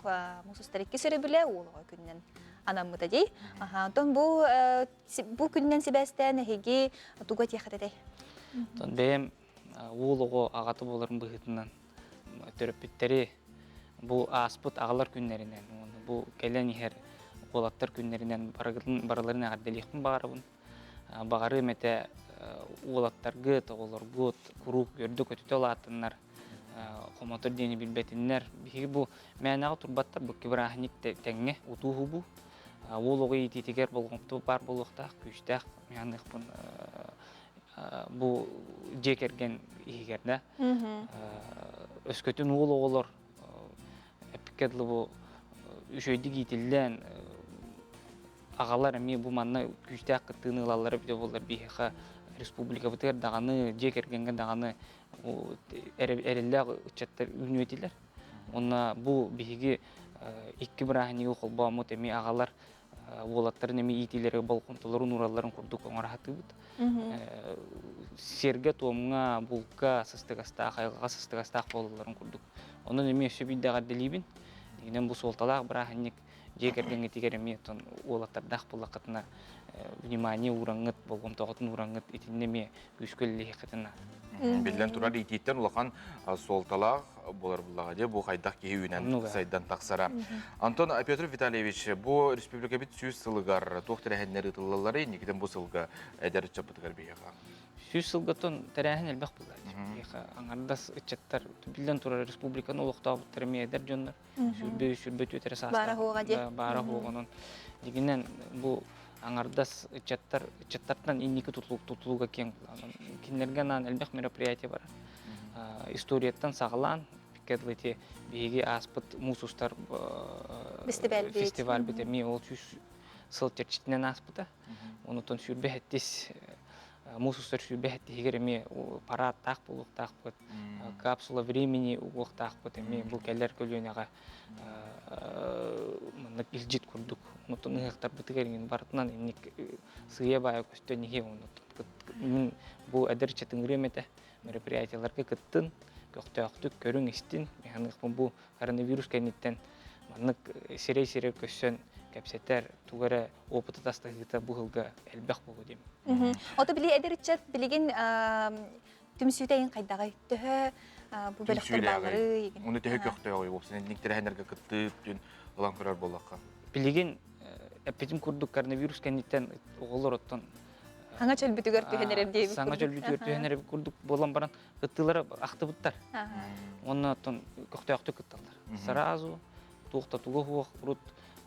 Speaker 1: муус устар икки өрөбүлэ уолуга күнүнэн анаммыта дии. Онтон бу бу күнүнэн сибээстээн эһиги тугу этиэххит этэй?
Speaker 8: Онтон бэйэм уол оҕо аҕата буоларын быһыытынан төрөппүттэри бу ааспыт аҕалар күннэринэн уонна бу кэлэн иһэр уолаттар күннэринэн барыларын эҕэрдэлиэхпин баҕарабын. Баҕарыам этэ уолаттаргыт, оҕолоргут куруук үөрдэ-көтүтэ улаатыннар, хомотор диэни билбэтиннэр. Биһиги бу мээнэҕэ турбаттар, бу бырааһынньык тэҥҥэ утуу-уһубу. Уол оҕо иитиитигэр болҕомто баар буолуохтаах, күүстээх миһаныахпын бу дьиэ кэргэн иһигэр да өскөтүн уол оҕолор эппиккэ дылы бу үчүгэйдик иитиллэн аҕалар эмиэ бу манна күүстээх кыттыыны ылаллара эбитэ буоллар биһиэхэ республикабытыгар даҕаны дьиэ кэргэҥҥэ даҕаны эрэллээх ыччаттар үүнүө этилэр. Уонна бу биһиги икки бырааһынньыгы холбооммут эмиэ аҕалар уолаттарын эмиэ иитиилэрэ болҕомтолорун ууралларын курдук оҥоро сатыыбыт. Сиэргэ-туомҥа, булка сыстыгастаах, айылҕаҕа сыстыгастаах буолалларын курдук. Онон эмиэ өссө биирдэ эҕэрдэлиибин. Дьиҥинэн бу суолталаах бырааһынньык дьиэ кэргэҥҥитигэр эмиэ оттон уолаттардаах буоллаххытына внимание уураҥҥыт, болҕомтоҕутун уураҥҥыт итиннэ эмиэ күүскэ үлэлиэххитин наада.
Speaker 2: Биллэн турар, иитииттэн улахан суолталаах буолар буллаҕа дии, бу хайдах киһи үүнэн сайдан тахсара. Антон Петр Витальевич, бу республикабыт сүүс сылыгар туох тэрээһиннэр ыытыллалларый, инникитин бу сылга эдэр ыччаппытыгар биһиэхэ?
Speaker 8: Сүүс сылгаттан тэрээһин элбэх буолар. Биһиэхэ аҥардас ыччаттар, биллэн турар, республиканы олохтообуттар эмиэ эдэр дьоннор. Сүүрбэ сүүрбэ түөрт эрэ
Speaker 1: саастаах. Баара дии.
Speaker 8: Баара хуоҕунан. Дигинэн бу аҥардас ыччаттар ыччаттартан инники тутулук тутулуга киэҥ кинилэргэ анаан элбэх мероприятие барар. Историяттан саҕалаан ити биһиги ааспыт муус устар фестиваль эмиэ ол сүүс сыл чэрчитинэн ааспыта. Онутон сүүрбэ сэттис муус устар сүүрбэ сэттиһигэр эмиэ параадтаах буолуохтаахпыт, капсула времени угуохтаахпыт эмиэ бу кэлэр көлүөнэҕэ маннык илдьит курдук. Онутон ыһыахтарбытыгар иҥин барытынан инник сыыйа-баайа көстөн иһиэ мин бу эдэр ыччатыҥырыам этэ мероприятиеларга кыттын, көхтөөхтүк көрүҥ-истин. Мин бу коронавирус кэнниттэн маннык сирэй-сирэй көрсөн кэпсэтэр, тугу эрэ опыты тастаһыыта бу сылга элбэх буолуо диэм.
Speaker 1: Ото били эдэр ыччат билигин түмсүүтэ эйин хайдаҕый? Төһө бу бөлөхтөр баалларый?
Speaker 2: Уну төһө көхтөөҕүй? Уопсайынан инник тэрээһиннэргэ кыттыы бүтүн ылан көрөр буоллахха.
Speaker 8: Билигин эппитим курдук коронавирус кэнниттэн оҕолор оттон
Speaker 1: Саҥа чөлбүтүгэр түһэн эрэр диэбит
Speaker 8: Саҥа чөлбүтүгэр түһэн эрэр курдук буолан баран кыттыылара ахтыбыттар. Уонна оттон көхтөөхтүк кытталлар. Сразу туох да туга суох урут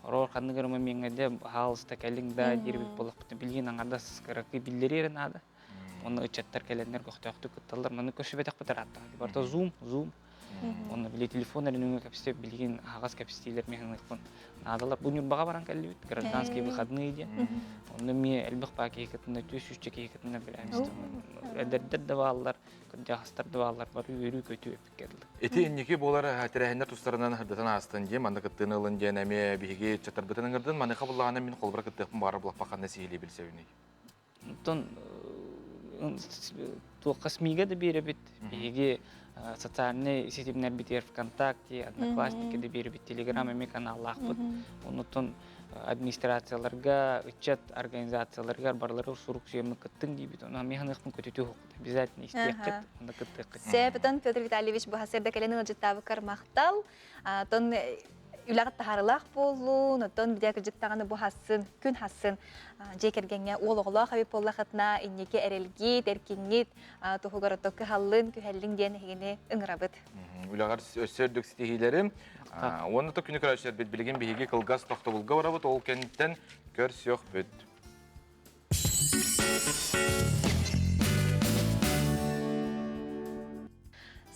Speaker 8: ороор ханнык эрэ момеҥҥа баһаалыста кэлиҥ да диирбит буоллахпытына билигин аҥардас кыракый биллэрии эрэ наада. Уонна ыччаттар кэлэннэр көхтөөхтүк кытталлар. Маны көрсүбэтэхпит ырааттаҕа. Барыта зум, зум. Онно били телефон эрэ нөҥүө кэпсэтэ билигин аһаҕас кэпсэтиилэр миһаныахпын наадалар. Бу Ньурбаҕа баран кэллибит, гражданские выходные диэн. Онно эмиэ элбэх баа киһи кытынна, түс сүүсчэ киһи кытынна билээмистим. Эдэрдэр да бааллар, кырдьаҕастар да бааллар, бары үөрүү-көтүү эппиккэ дылы.
Speaker 2: Ити инники буолар тэрээһиннэр тустарынан сырдатан аастын диэн, манна кыттыыны ылын диэн эмиэ биһиги ыччаттарбытын ыҥырдын. Маныаха буллаҕына мин холобура кыттыахпын баҕарар буоллахпа ханна сиһилии билсэбиний?
Speaker 8: Оттон туохха СМИ-га да биэрэбит. Биһиги социальнай ситимнэрбитигэр ВКонтакте, Одноклассники да биэрэбит, Телеграм эмиэ каналлаахпыт. Оннуттан администрацияларга, ыччат организацияларыгар барыларыгар сурук суйаммыт кыттыҥ диибит. Онон эмиэ ханыахпын көтүтүө суохпут. Обязательно истиэххит, онно кыттыаххыт.
Speaker 1: Сөп, Петр Витальевич бу сырда кэлэн ыалдьыттаабыккар махтал. Тон үлэҕит таһаарылаах буоллун, оттон бидэ кырдьык даҕаны бу хассын, күн хассын дьиэ кэргэҥҥэ уол оҕолоох эбит буоллахытына, инники эрэлгит, эркиҥҥит туһугар ото кыһаллын, күһэллиҥ диэн эһигини ыҥырабыт.
Speaker 2: Үлэҕэр өссө үрдүк ситиһиилэри уонна то күнү көрөөччүлэрбит билигин биһиги кылгас тохтобулга барабыт, ол кэнниттэн көрсүөхпүт.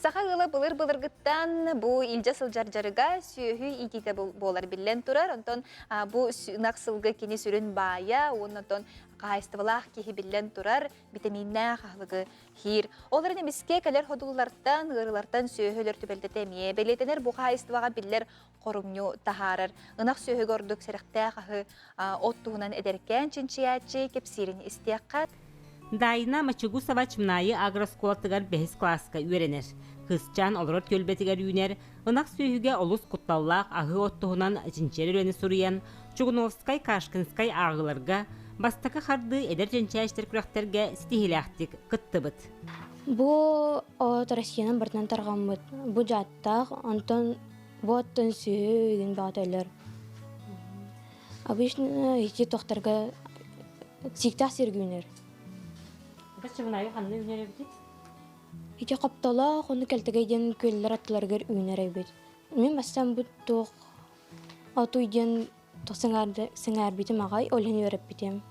Speaker 1: Саха ыала былыр-былыргыттан бу илдьэ сылдьар дьарыга сүөһү иитиитэ буолар биллэн турар. Онтон бу ынах сылгы кини сүрүн баайа уонна онтон Хаһаайыстыбалаах киһи биллэн турар, битэмииннээх аһылыгы хиир. Ол эрэн эмискэ кэлэр ходуллартан, ыарыылартан сүөһү өлөр түбэлтэтэ эмиэ бэлиэтэнэр бу хаһаайыстыбаҕа биллэр хорумньу таһаарар. Ынах сүөһүгэ ордук сэрэхтээх аһы от туһунан эдэркээн чинчийээччи кэпсиирин истиэххэ.
Speaker 15: Дайна Мачигусова Чымнаайы агрооскуолатыгар бэһис кылааска үөрэнэр. Кыысчаан олорор түөлбэтигэр үүнэр ынах сүөһүгэ олус кутталлаах аһыы от туһунан чинчийэр үлэни суруйан, Чугуновскай, Кашкинскай ааҕыыларга бастакы хардыы эдэр чинчээччилэр күрэхтэргэ ситиһиилээхтик кыттыбыт.
Speaker 16: Бу от Россиянан барытынан тарҕаммыт. Бу дьааттаах, онтон бу оттон сүөһү үгүн баҕата өлөр. Обычно ити тохторго сииктээх сиргэ үүнэр.
Speaker 15: Баччабынайы ханна үүнэр эбитий?
Speaker 16: Ити хоптолоох, ону кэлтэгэй диэн күөллэр аттыларыгар үүнэр эбит. Мин бастаан бу туох отуй диэн сыҥаарбитим аҕай, ол иһин үөрэппитим.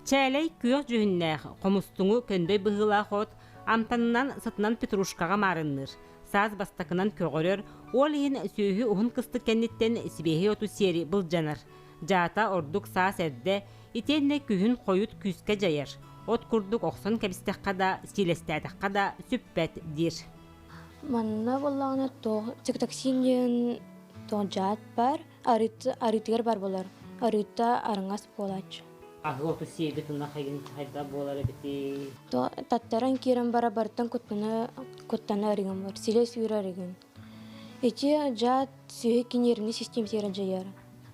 Speaker 15: Чээлэй күөх дьүһүннээх, хомустуҥу көндөй быһыылаах от амтанынан сытынан петрушкаҕа маарынныыр. Саас бастакынан көҕөрөр, ол иһин сүөһү уһун кыстык кэнниттэн сибиэһэй оту сиэри былдьанар. Дьаата ордук саас эрдэ, итиэннэ күһүн хойут күүскэ дьайар. От курдук охсон кэбистэххэ да, сиилэстээтэххэ да сүппэт диир.
Speaker 16: Манна буоллаҕына туох цитоксин диэн туох дьаат бар, арыытыгар бар буолар. Арыыта арыҥас буолааччы.
Speaker 15: Аһыы оту сиэбит ынах эйин хайдах буолар эбитий?
Speaker 16: Таттаран киирэн бара барыттан куттана куттана арыгын бар, силэ сүүрэ арыгын. Ити дьаат сүһү киниэрини системсиэрэ дьайар.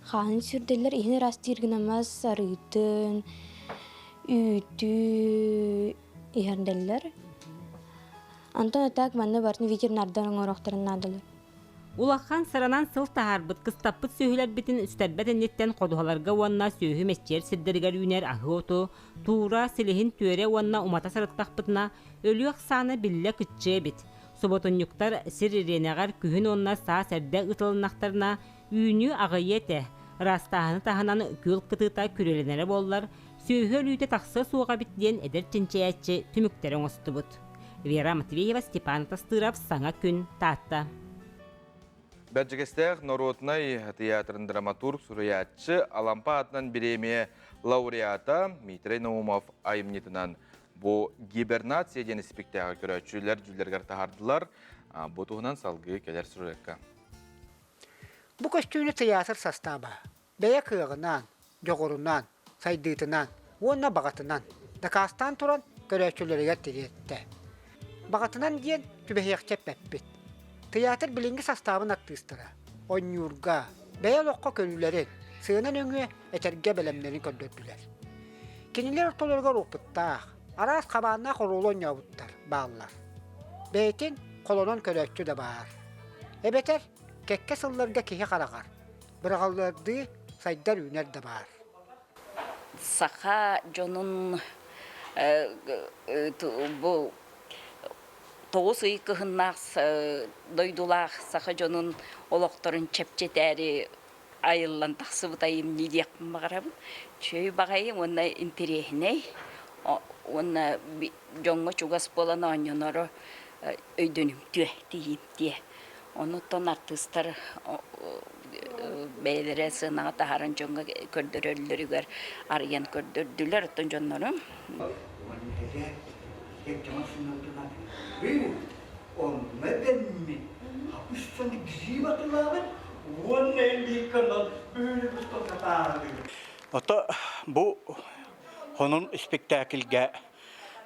Speaker 16: Хаанын сүрдэллэр иһин ыраастыыр гынамас арыытын, үүтү иһэрдэллэр. Антон атак манна бартын ветеринардар оҥорохторун наадалар.
Speaker 15: Улахан сыранан сыл таһаарбыт, кыстаппыт сүөһүлэрбитин сүтэрбэт инниттэн ходуһаларга уонна сүөһү мэччийэр сирдэригэр үүнэр аһыы оту, туура, силиһин түөрэ уонна умата сырыттахпытына, өлүү ахсаана биллэ кыччыа эбит. Субуотунньуктар сир ириэнэҕэр күһүн уонна саас эрдэ ыытылыннахтарына, үүнүү аҕыйыа этэ. Ыраастааһыны таһынан күөл кытыыта күрүөлэнэрэ буоллар, сүөһү өлүүтэ тахсыа суоҕа эбит диэн эдэр чинчийээччи түмүктэри оҥостубут. Вера Матвеева, Степан Тастыров, Саҥа күн, Таатта.
Speaker 2: Бэрдьигэстээх норуотунай тыйаатырын драматург, суруйааччы, Алампа аатынан бириэмийэ лауреата Дмитрий Наумов айымньытынан бу гибернация диэн испиктээҕи көрөөччүлэр дьүүллэригэр таһаардылар. Бу туһунан салгыы кэлэр суруйакка.
Speaker 17: Бу көстүүнү тыйаатыр састааба бэйэ кыаҕынан, дьоҕурунан, сайдыытынан уонна баҕатынан дакаастаан туран көрөөччүлэригэр тириэртэ. Баҕатынан диэн түбэһиэхчэ эппэппит. Тыйаатыр билиҥҥи састаабын артыыстара онньуурга, бэйэ олоххо көрүүлэрин, сыана нөҥүө этэргэ бэлэмнэрин көрдөрдүлэр. Кинилэр ортолоругар опыттаах, араас хабааннаах оруолу оонньообуттар бааллар. Бэйэтин холонон көрөөччү да баар. Эбэтэр кэккэ сылларга киһи хараҕар быраҕаллардыы сайдар-үүнэр да баар.
Speaker 18: Саха дьонун бу тоҕус ый кыһыннаах дойдулаах саха дьонун олохторун чэпчэтээри айыллан тахсыбыт айымньы диэхпин баҕарабын. Үчүгэй баҕайы уонна интэриэһинэй уонна дьоҥҥо чугас буолан оонньоноро өйдөнүмтүө, тиийимтиэ. Онуттан артыыстар бэйэлэрэ сыанаҕа таһааран дьоҥҥо көрдөрөллөрүгэр арыйан көрдөрдүлэр. Оттон дьоннорум
Speaker 19: Онно дэммит хапыссаны гриб атылаабыт уонна элииканан бөһүөлэк хатааһылыыр.
Speaker 20: Ото бу хонун спектакльга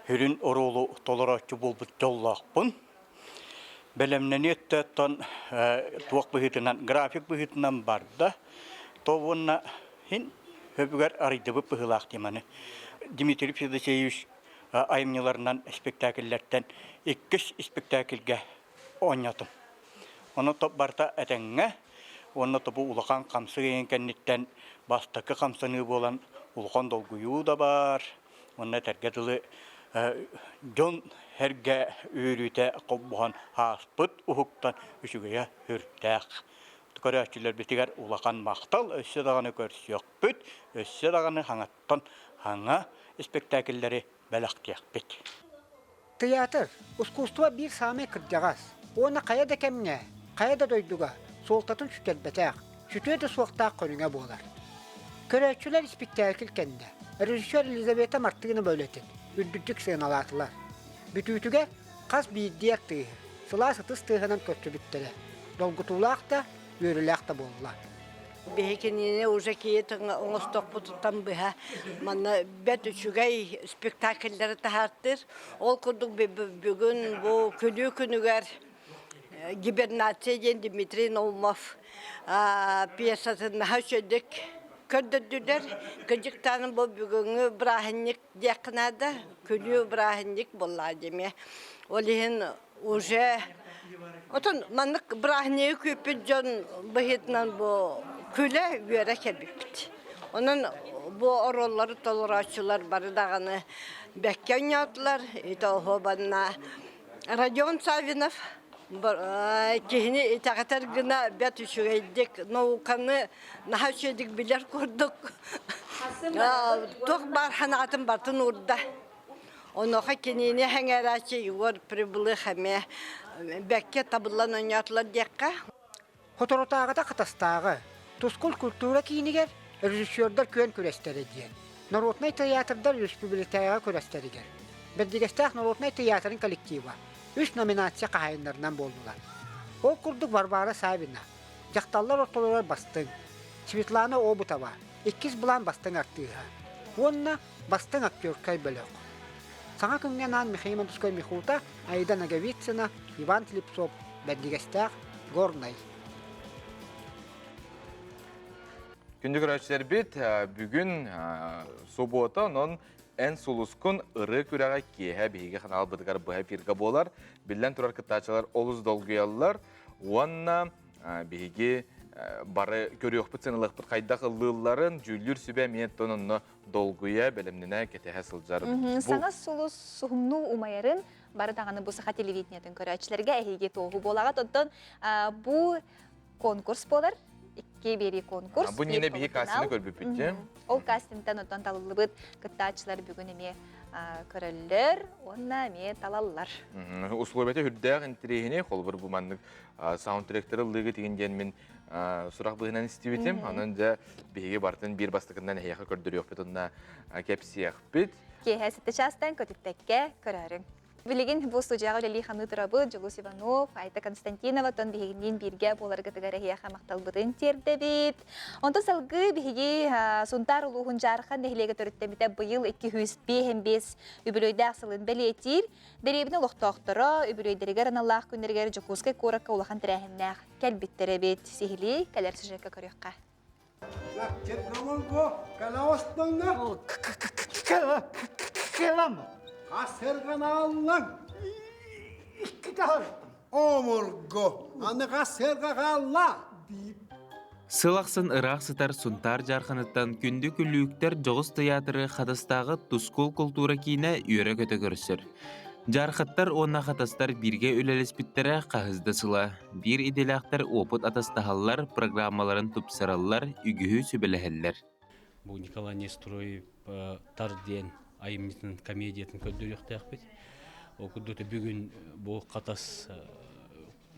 Speaker 20: сүрүн оруолу толорооччу буолбут дьоллоохпун. Бэлэмнэнии өттөттөн туох быһыытынан, график быһыытынан барда. То уонна хин хөбүгэр арыйдыбыт быһыылаах теманы. Дмитрий Федосеевич айымньыларынан спектакльлэртэн иккис спектакльгэ оонньоотум. Ону топ барыта этэҥҥэ уонна тобу улахан хамсык ыйын кэнниттэн бастакы хамсаныы буолан улахан долгуйуу да баар уонна этэргэ дылы дьон эргэ үөрүүтэ холбоһон ааспыт уһуктан үчүгэйэ сүрдээх. Көрөөччүлэрбитигэр улахан махтал, өссө даҕаны көрсүөхпүт, өссө даҕаны хаҥаттан хаҥа испэктээкиллэри бэлэхтиэхпит.
Speaker 17: Тыйаатыр, ускуустуба биир саамай кырдьаҕас уонна хайа да кэмҥэ, хайа да дойдуга суолтатын сүтэрбэтэх, сүтүө да суохтаах көрүҥэ буолар. Көрөөччүлэр испиктээкил кэннэ. Режиссер Елизавета Мартынова үлэтин үрдүктүк сыаналаатылар. Бүтүүтүгэр хас биирдии артыыһы сылаас ытыс тыаһынан көрсүбүттэрэ долгутуулаах да, үөрүүлээх да буолла.
Speaker 21: Биһи кинини уже киһи оҥостохпутуттан быһа манна бэрт үчүгэй спектакльлары таһаартыыр. Ол курдук бүгүн бу күлүү күнүгэр гибернация диэн Дмитрий Наумов пьесатын наһаа үчүгэйдик көрдөрдүлэр. Кырдьыктаан бу бүгүҥҥү бырааһынньык диэххэ наада. Күлүү бырааһынньык буоллаҕа дьэ Ол иһин уже отон маннык бырааһынньыгы күүппүт дьон быһыытынан бу күлэ үөрэ кэлбиппит. Онон бу оруоллары толорооччулар бары даҕаны бэккэ оонньоотулар. Ити оһуобанна Родион Саввинов киһини итэҕэтэр гына бэрт үчүгэйдик науканы наһаа үчүгэйдик билэр курдук туох баар санаатын барытын уурда. Онуоха кинини сэҥээрээччи Егор Прибылых эмиэ бэккэ табыллан оонньоотулар диэххэ.
Speaker 17: Соторутааҕыта Хатастааҕы Тускул культура киинигэр режиссердар күөн күрэстэрэ диэн народнай тыйаатырдар республикатааҕы күрэстэригэр Бэрдигэстээх народнай тыйаатырын коллектива үс номинация хаһаайыннарынан буоллулар. Ол курдук Варвара Савина дьахталлар ортолоругар бастыҥ, Светлана Обутова иккис былаан бастыҥ артыыһа уонна бастыҥ актерскай бөлөх. Саҥа күҥҥэ анаан Михаил Мандускай Михута, Аида Ноговицына, Иван Слепцов, Бэрдигэстээх, Горнай.
Speaker 2: Күндү көрөөччүлэрбит, бүгүн субуота, онон эн сулускун ырыа күрэҕэ киэһэ биһиги ханаалбытыгар быһа эфиргэ буолар. Биллэн турар кыттааччылар олус долгуйаллар уонна биһиги бары көрүөхпүт, сыаналыахпыт хайдах ыллыылларын, дьүүллүүр сүбэ эмиэ оттон онно долгуйа, бэлэмнэнэ, кэтэһэ сылдьар.
Speaker 1: Саҥа сулус суһумнуу умайарын бары даҕаны бу саха телевидениетын көрөөччүлэргэ эһиги туоһу буолаҕыт. Оттон бу конкурс буолар. Икки биэрии конкурс.
Speaker 2: Бу ньине биһи кастины көрбүппүт дьэ.
Speaker 1: Ол кастинтан оттон талыллыбыт кыттааччылар бүгүн эмиэ көрөллөр уонна эмиэ талаллар.
Speaker 2: Условията үрдээх интириэһини холобур бу маннык саундтректары ыллыыгы тигин диэн мин сурах быһынан истибитим. Онон дьэ биһиги барытын биир бастакынан эһиэхэ көрдөрүөхпүт уонна кэпсиэхпит.
Speaker 1: Киэһэ сэттэ чаастан көтүппэккэ көрөөрүҥ. Билигин бу студияҕа үлэлии ханыы турабыт Дьулус Иванов, Айта Константинова тон биһигинниин бииргэ буоларгытыгар эһиэхэ махталбытын тиэрдэбит. Онтон салгыы биһиги Сунтаар улууһун Дьаархан нэһилиэгэ төрүттэммитэ быйыл 205 үбүлүөйдээх сылын бэлиэтиир. Дэриэбинэ олохтоохторо үбүлүөйдэригэр аналлаах күннэригэр Дьокуускай куоракка улахан тэрээһиннээх кэлбиттэр эбит. Сиһилии кэлэр сюжекка көрүөххэ.
Speaker 22: Сыл ахсын ыраах сытар Сунтаар Дьаарханыттан күндү күлүүктэр дьоҕус тыйаатыры Хатастааҕы Тускул култуура киинэ үөрэ-көтө көрсөр. Дьаархаттар уонна хатастар бииргэ үлэлэспиттэрэ хаһыс да сыла. Биир идэлээхтэр уопут атастаһаллар, программаларын тупсараллар, үгүһү сүбэлэһэллэр.
Speaker 5: Бу Николай Нестероев Тар диэн айымньытын комедиятын көрдөрүөхтээхпит. Ол курдук бүгүн бу Хатас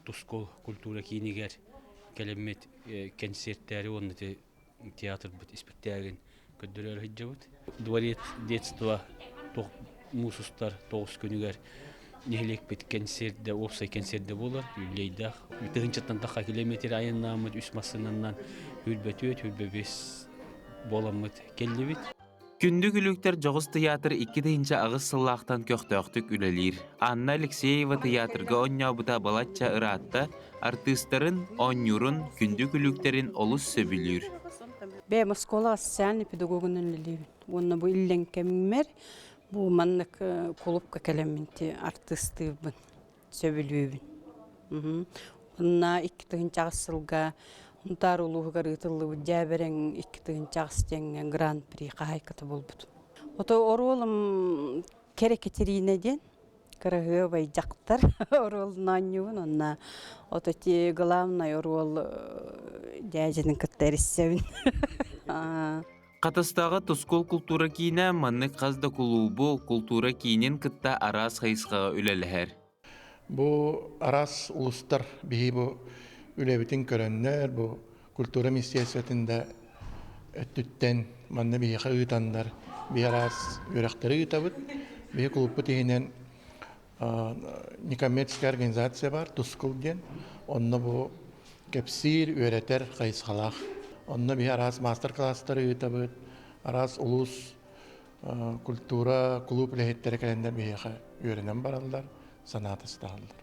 Speaker 5: Тускул культура киинигэр кэлэммит кэнсиэртээри уонна театрбыт испэктээгин көрдөрөөрү сылдьабыт. Дворец детства муус устар тоҕус күнүгэр нэһилиэкпит кэнсиэрдэ, уопсай кэнсиэрдэ буолар, юбилейдаах. Тыһыынчаттан тахха километр айаннааммыт үс массыынанан 24, 25 буоламмыт кэллибит.
Speaker 22: Күндү күлүктэр дьоҕус тыйаатыр 2008 сыллаахтан көхтөөхтүк үлэлиир. Анна Алексеева тыйаатырга оонньообута балачча ыраатта, артыыстарын, оонньуурун, күндү күлүктэрин олус сөбүлүүр.
Speaker 23: Бэйэм оскуола социальный педагогунан үлэлиибин. Уонна бу иллэҥ кэммэр бу маннык кулуупка кэлэммин артыыстыыбын, сөбүлүүбүн. Уонна 2008 сылга Сунтаар улууһугар ыытыллыбыт Дьээбэрэҥ 2008 диэҥҥэ гран-при хаһаайката буолбут. Ото оруолум Кэрэ Катерина диэн кыраһыабай дьахтар оруолун оонньуубун уонна ото ти главный оруол дьээдьэтин кытта эрissэбин.
Speaker 22: Хатастааҕы Тускул култуура киинэ маннык хас да кулуубу, култуура киинин кытта араас хайысхаҕа үлэлэһэр.
Speaker 24: Бу араас улустар биһи бу үлэбитин көрөннөр, бу культура министерствотын да өттүттэн манна биһиэхэ ыытаннар биһи араас үөрэхтэри ыытабыт. Биһи кулууппут иһинэн некоммерческая организация бар, Тускул диэн. Онно бу кэпсиир, үөрэтэр хайысхалаах. Онно биһи араас маастар-кылаастары ыытабыт, араас улуус культура, кулууп үлэһиттэрэ кэлэннэр биһиэхэ үөрэнэн бараллар, санаата сытаһаллар.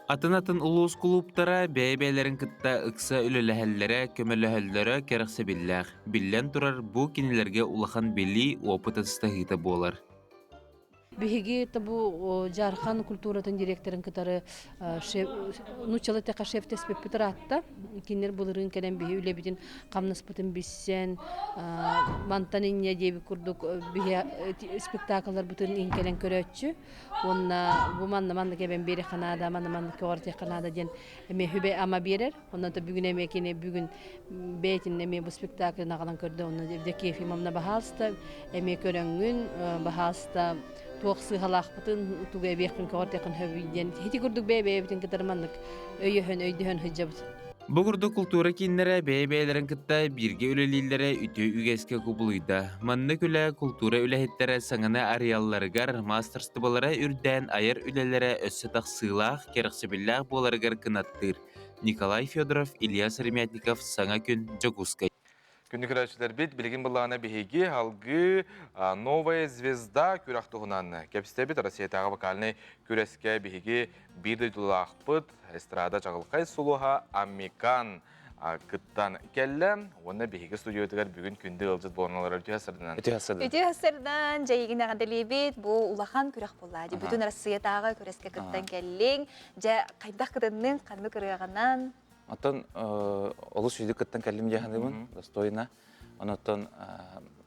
Speaker 22: Атын-атын улуус кулууптара бэйэ-бэйэлэрин кытта ыкса үлэлэһэллэрэ, көмөлөһөллөрө кэрэхсэбиллээх. Биллэн турар, бу кинилэргэ улахан билии, опыт атастаһыыта буолар.
Speaker 3: Биһиги бу Дьаархан культуратын директорын кытары нууччалыы эттэххэ шефтэспиппит ыраатта. Кинилэр былырыын кэлэн биһи үлэбитин хамнаспытын билсэн, мантан инньэ диэбит курдук биһи спектаклларбытын иһин кэлэн көрөөччү. Уонна бу манна маннык эбэн биэриэххэ наада, манна маннык көҕөрүтүөххэ наада диэн эмиэ сүбэ-ама биэрэр. Онон бүгүн эмиэ кини бүгүн бэйэтин эмиэ бу спектаклын аҕалан көрдө. Онно Евдокия Ефимовна баһаалыста эмиэ көрөҥҥүн, баһаалыста туох сыыһалаахпытын, тугу эбиэхпин көҕөртүөххүн сөбүй диэн ити курдук бэйэ-бэйэбитин кытары маннык өйөһөн, өйдөһөн сылдьабыт.
Speaker 22: Бу курдук култуура кииннэрэ бэйэ-бэйэлэрин кытта бииргэ үлэлииллэрэ үтүө үгэскэ кубулуйда. Маннык үлэ култуура үлэһиттэрэ саҥаны арыйалларыгар, маастарыстыбалара үрдээн айар үлэлэрэ өссө тахсыылаах, кэрэхсэбиллээх буоларыгар кынаттыыр. Николай Федоров, Илья Сыромятников, Саҥа күн, Дьокуускай.
Speaker 2: Күндү көрөөччүлэрбит, билигин былаана биһиги алгыы «Новая звезда» күрэх туһунан кэпсэтэбит. Россиятааҕы вокальнай күрэскэ биһиги биир дойдулаахпыт эстрада чаҕылхай сулуһа Амикан кыттан кэллэ. Уонна биһиги студиятыгар бүгүн күндү ыалдьыт буолан олорор үтүө сырдынан.
Speaker 4: Үтүө сырдынан.
Speaker 1: Үтүө сырдынан, дьэйигин эҕэрдэлиибит. Бу улахан күрэх буолла. Бүтүн Россиятааҕы күрэскэ кыттан кэллиҥ. Дьэ, хайдах кытынныҥ, ханнык ырыаҕынан?
Speaker 4: Оттон олус үчүгэй кыттан кэллим дии саныыбын, достойно. Онон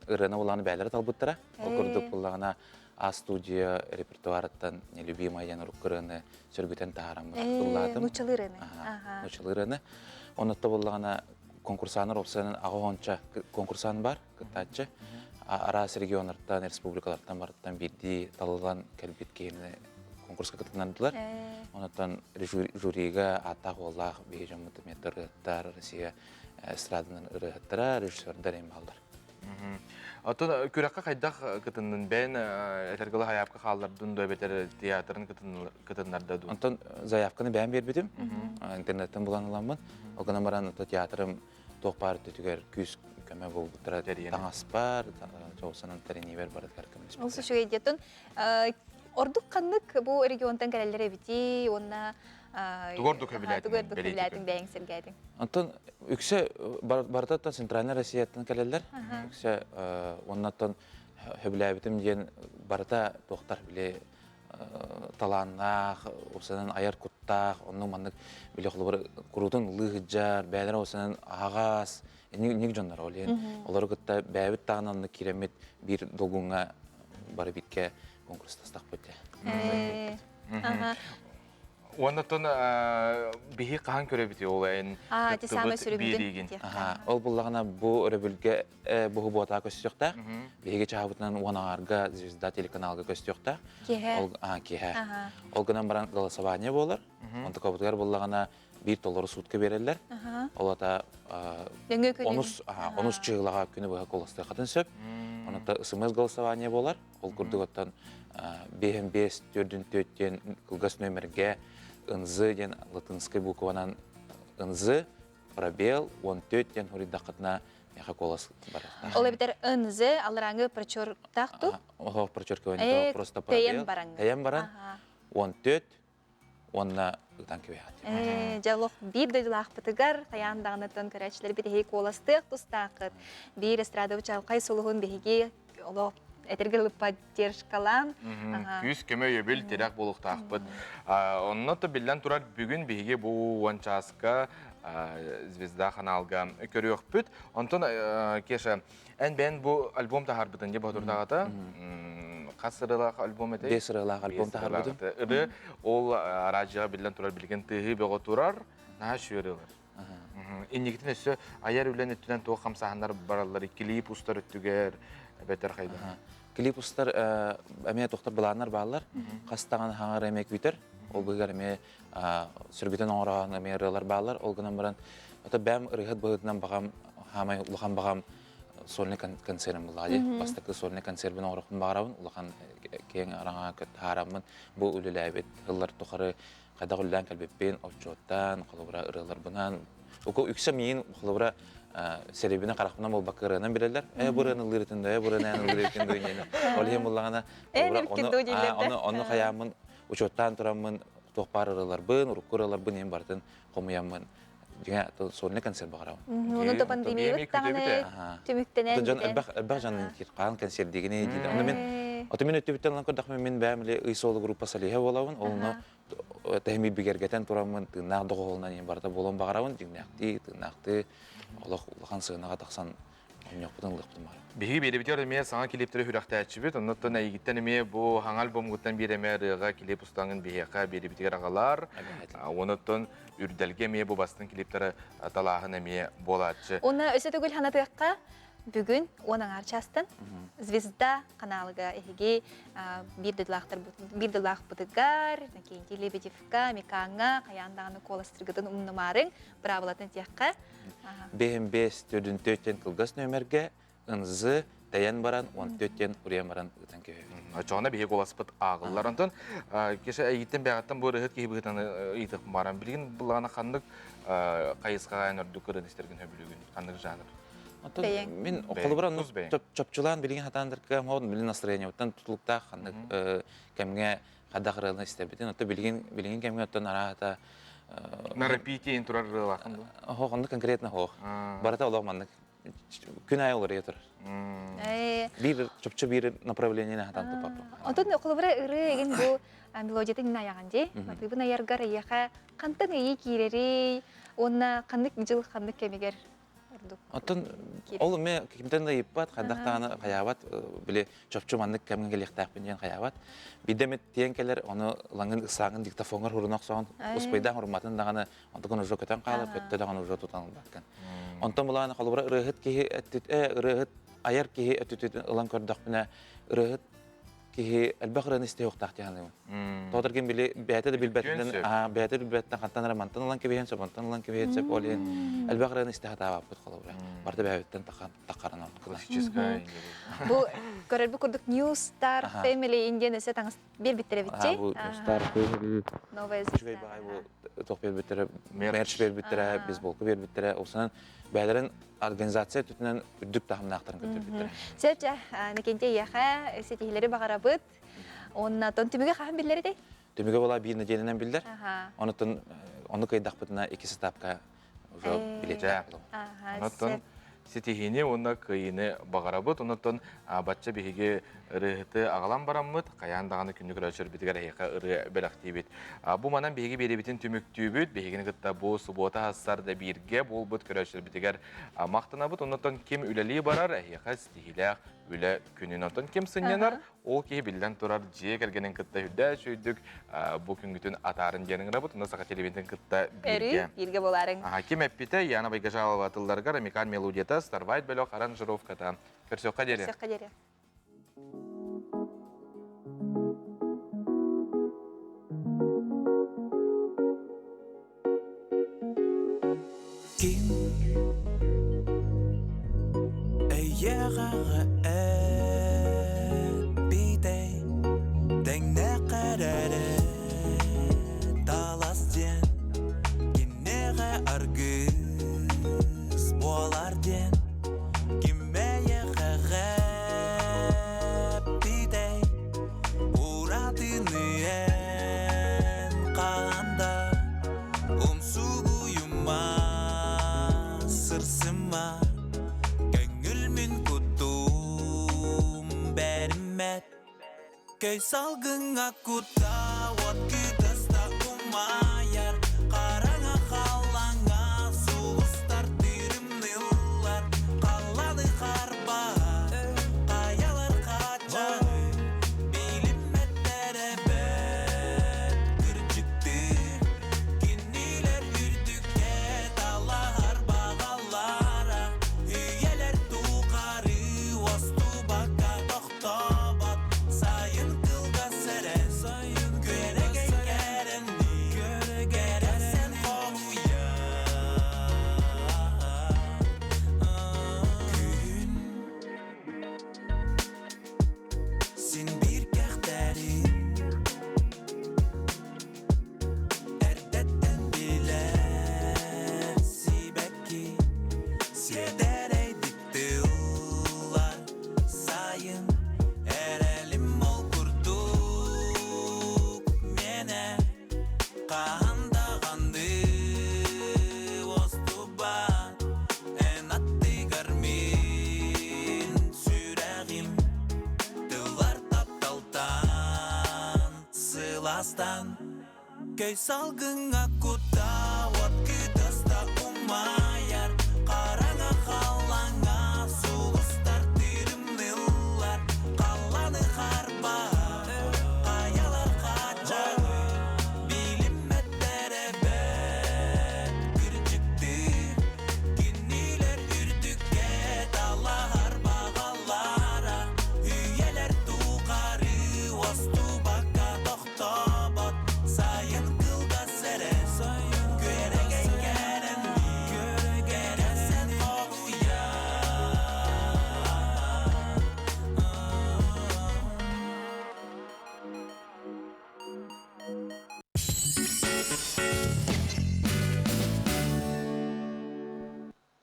Speaker 4: ырыаны булааны бэйэлэрэ талбыттара. Ол курдук буллаҕына А студия репертуарыттан «Нелюбимая» диэн урукку ырыаны сөргүтэн таһаараммыт ыллаатым.
Speaker 1: Нууччалыы ырыаны.
Speaker 4: Нууччалыы ырыаны. Оннотто буллаҕына конкурсаннар уопсайынан аҕа уонча конкурсан бар, кыттааччы. Араас регионнартан, республикалартан барыттан биирдии талыллан кэлбит киһини конкурска кытыннардылар. Онтон жюрига ааттаах уоллаах биһи дьоммут эмиэ ырыаттар, Россия эстраданын ырыаһыттара, режиссердар эм бааллар.
Speaker 2: Оттон күрэххэ хайдах кытыннын бэйэн этэргылы хайаапка хааллардын дуу эбэтэр театрын кытыннарда дуу?
Speaker 4: Онтон заявканы бэйэм биэрбитим, интернеттен булан ыламмын. Ол гынан баран театрым туох баар өттүгэр күүс көмө буолбуттара таҥаспар, чоусанан тэриниибэр барытыгар көмөлөспүттэрэ.
Speaker 1: Ол үчүгэй диэтин ордук ханнык бу регионтан кэлэллэр эбитий уонна
Speaker 2: Тугу ордук
Speaker 1: сөбүлээтиҥ? Тугу ордук сөбүлээтиҥ бэйэҥ сэргээтиҥ?
Speaker 4: Онтон үксэ барытаттан Центральная Россияттан кэлэллэр. Үксэ уоннаттан сөбүлээбитим диэн барыта туохтар били талааннаах, усанан айар куттаах, оннук маннык били холобур куруутун ылыы сылдьар, бэйэлэрэ усанан аһаҕас, ник дьоннор ол иһин олору кытта бэйэбит даҕаны онно киирэммит биир долгуҥҥа бары бииргэ конкурстастахпыт дии.
Speaker 2: Уонна биһи хаһан көрөбүт ол эн кыттыбыт биэриигин.
Speaker 4: Ол буллаҕына бу өрөбүлгэ буһу буотаа көстүөхтээх. Биһиги чаһабытынан уон аҥаарга Звезда телеканалга көстүөхтээх.
Speaker 1: Киэһэ.
Speaker 4: Киэһэ. Ол гынан баран голосование буолар. Онтукабытыгар буллаҕына биир толору суутка биэрэллэр. Ол ата онус онус чыылаҕа күнү быһа куоластыаххытын сөп. Онон смс голосование буолар. Ол курдук оттон биэһин биэс төрдүн төрт диэн кылгас нөмергэ ынзы диэн латынскай букванан ынзы пробел 14 диэн хоруйдаххытына миэхэ куолас барыахтаах.
Speaker 1: Ол эбэтэр НЗ алларааҥы прочерктаах ту?
Speaker 4: Оһох прочеркивание просто
Speaker 1: пробел. Тэйэн баран.
Speaker 4: Тэйэн баран 14 уонна ытан кэбиһэҕит.
Speaker 1: Ээ, дьэ олох биир дойдулаахпытыгар хайаан даҕаныттан көрөөччүлэрбит эһиги куоластыах тустааххыт. Биир эстрада чалхай сулуһун биһиги олох этэргэ дылы поддержкалаан.
Speaker 2: Күүс көмө өйөбүл тирэх буолуохтаахпыт. Онно то биллэн турар бүгүн биһиги бу уон чааска Звезда ханаалга көрүөхпүт. Онтон Кеша, эн бэйэн бу альбом таһаарбытын дии боотурдаҕата. Хас ырыалаах альбом этэй?
Speaker 4: Бес ырыалаах альбом таһаарбытым.
Speaker 2: Ыры ол радиоға биллэн турар билигин тыаһыы бөҕө турар. Наһаа үчүгэй ырыалар. Инникитин өссө айар үлэн өттүнэн туох хамсааһыннар бараллар клип устар өттүгэр эбэтэр хайда?
Speaker 4: Клип устар эмиэ тохтор былааннар бааллар. Хас даҕаны хаҥар эмиэ күүтэр. Ол быһыгар эмиэ сөргүтэн оҥороон эмиэ ырыалар бааллар. Ол гынан баран ото бэм ырыһыт быһыытынан баҕам хаамай улахан баҕам. сольный концертым булла ди. Бастакы сольный концертбин оҥорохпун баҕарабын. Улахан киэҥ араҥаҕа таһаараммын бу үлэлээбит сыллар тухары хайдах үлэлээн кэлбиппин отчуоттаан, холобура ырыаларбынан үксэ миин холобура сэрэбинэ харахпынан буолбакка ырыанан билэллэр. Ээ бу ырыаны ыллыыр этин да, ээ бу ырыаны эн ыллыыр этин дуу диэн. Ол иһин буллаҕына ону ону хайааммын учуоттаан тураммын туох баар ырыаларбын, урукку ырыаларбын иһин барытын хомуйаммын дьиҥэ сольный концерт баҕарабын.
Speaker 1: Ону да пандемиябыт даҕаны түмүктэнэн
Speaker 4: дьон элбэх элбэх дьон хаан концердигини диир. Ону мин ото мин өттүбүттэн ылан көрдөхпүнэ мин бэйэм или ый суолу группа солиһа буолабын. Онно тэһими бигэргэтэн тураммын тыыннаах доҕуһуолунан иһин барыта буолуон баҕарабын. Дьиҥнээхтии, тыыннаахтыы олох улахан сыанаҕа тахсан Онньохпутун ылыахпытын баҕарабын.
Speaker 2: Биһиги биэрэбитигэр эмиэ саҥа клиптэри сүрэхтээччибит. Оннуттан эйигиттэн эмиэ бу хаҥа альбомгуттан биир эмэ ырыаҕа клип устаҥын биһиэхэ биэрэбитигэр аҕалаар. Онуттан Үрдэлгэ эмиэ бу бастыҥ клиптары талааһын эмиэ буолааччы.
Speaker 1: Уонна өссө төгүл санатыахха, бүгүн уон аҥаар чаастан Звезда каналыга эһиги биир биир дылаахпытыгар Иннокентий Лебедевка, Микаҥҥа хайаан даҕаны куоластыргытын умнумаарыҥ, быраабылатын этиэххэ.
Speaker 4: Бэһин бэс төрдүн төртен кылгас нөмерге ынзы тэйэн баран он төртен уруйан баран ыытан кэбиһэбит.
Speaker 2: Очоҕуна биһиги куоласпыт ааҕыллар. Онтон кеше эйиттэн бэҕэттэн бу ырыһыт киһи быһыытынан ыйытык баран билигин былаана ханнык хайысхаҕа эн ордук ырыан истэргин сөбүлүүгүн? Ханнык жанр?
Speaker 4: Оттон мин холобура чопчулаан билигин хатаандарка мон билин настроениебыттан тутулуктаах ханнык кэмҥэ хайдах ырыаны истэрбитин оттон билигин билигин кэмҥэ оттон араата
Speaker 2: На репите турар ырыалаахын дуо?
Speaker 4: Оһох, онно конкретно оһох. Барыта олох маннык күн аайы уларыйа турар. Биир чопчу биир направлениены хатан тупаппын.
Speaker 1: Онтон холобура ырыа эгин бу мелодиятын инна аяҕын дии. Матыыбын айаргар эйиэхэ хантан ыйыы киирэрий уонна ханнык дьыл ханнык кэмигэр
Speaker 4: ордук Оттон ол эмиэ кимтэн да ыйыппат, хайдах даҕаны хайаабат, били чопчу маннык кэмҥэ кэлиэхтээхпин диэн хайаабат. Биирдэ эмит тиийэн кэлэр, ону ылаҥын ысааҥын диктофоҥҥар хуруна охсоҕун, успайдаах урумматын даҕаны, онтукун уже көтөн хаалар, көттө даҕаны уже тутан ылбаккын. Онтон булааны холобура ырыаһыт киһи ырыаһыт айар киһи өттүтүн ылан көрдөхпүнэ, ырыаһыт киһи элбэх ырыаны истиэ уохтаах дии саныыбын. Тоҕо ким били бэйэтэ да билбэтинэн, аа бэйэтэ билбэттэн хантан эрэ мантан ылан кэбиһэн сөп, онтон ылан кэбиһэн сөп, ол иһин элбэх ырыаны истэ сатаабаппыт холобура. Барыта бэйэбиттэн таххаран
Speaker 2: Классическая.
Speaker 1: Бу көрөрбүт курдук New Star Family Indian өсө таҥас биэрбиттэр эбитчи.
Speaker 4: Бу New Star Family.
Speaker 1: Новая
Speaker 4: Үчүгэй баҕай бу туох биэрбиттэрэ, мерч биэрбиттэрэ, бейсболка биэрбиттэрэ, осынан бэйэлэрин организация өттүнэн үрдүк таһымнаахтарын көрдөрбүттэрэ.
Speaker 1: Сөп дьэ, Никентий эйиэхэ ситиһиилэри баҕарабыт. Уонна тон түмүгэ хаһан биллэр этэй?
Speaker 4: Түмүгэ була биир нэдиэлэнэн биллэр. Онутун ону кыайдахпытына икки этапка уже билиэт
Speaker 2: Онотон ситиһиини уонна кыайыыны баҕарабыт. Онотон бачча биһиги ырыаһыты аҕалан бараммыт, хайаан даҕаны күннүк ырыачырбытыгар эһиэхэ ырыа бэлэхтиибит. Бу манан биһиги биэрэбитин түмүктүүбүт. Биһигини кытта бу субуота хассар да бииргэ буолбут көрөөччүлэрбитигэр махтанабыт. Оннотон ким үлэлии барар, эһиэхэ ситиһиилээх үлэ күнүн. Онтон ким сынньанар, ол киһи биллэн турар дьиэ кэргэнин кытта үрдээ үчүйдүк бу күнгүтүн атаарын диэн ыҥырабыт. Онно саха телевидениетин кытта бииргэ.
Speaker 1: Бииргэ буолаарыҥ.
Speaker 2: Ким эппитэ, Яна Байгажалова тылларыгар Амикан мелодията, Старвайт бөлөх аранжировката. Көрсүөххэ диэри.
Speaker 1: Көрсүөххэ диэри.
Speaker 6: Ким эйиэхэҕэ эппитэй тэҥнээххэ эрэ талас диэн киниэхэ аргыс буолар диэн ким эйиэхэҕэ эппитэй уратыны эн хаһан да Умсугуйума, сырсыма, көҥүл мин кутум бэриммэт. Көй салгыҥҥа кута уот кытыста умайар, хараҥа халлааҥҥа сулустар тырымныыллар, халлааны харбаһа, хайалар хааччаҕы билиммэттэр эбэт кырдьыктыы. Кинилэр үрдүккэ талаһар баҕалара, үйэлэр тухары уостубакка тохтобот. Сайын кылгас эрэ, күөрэгэй. Көй салгыҥҥа кут.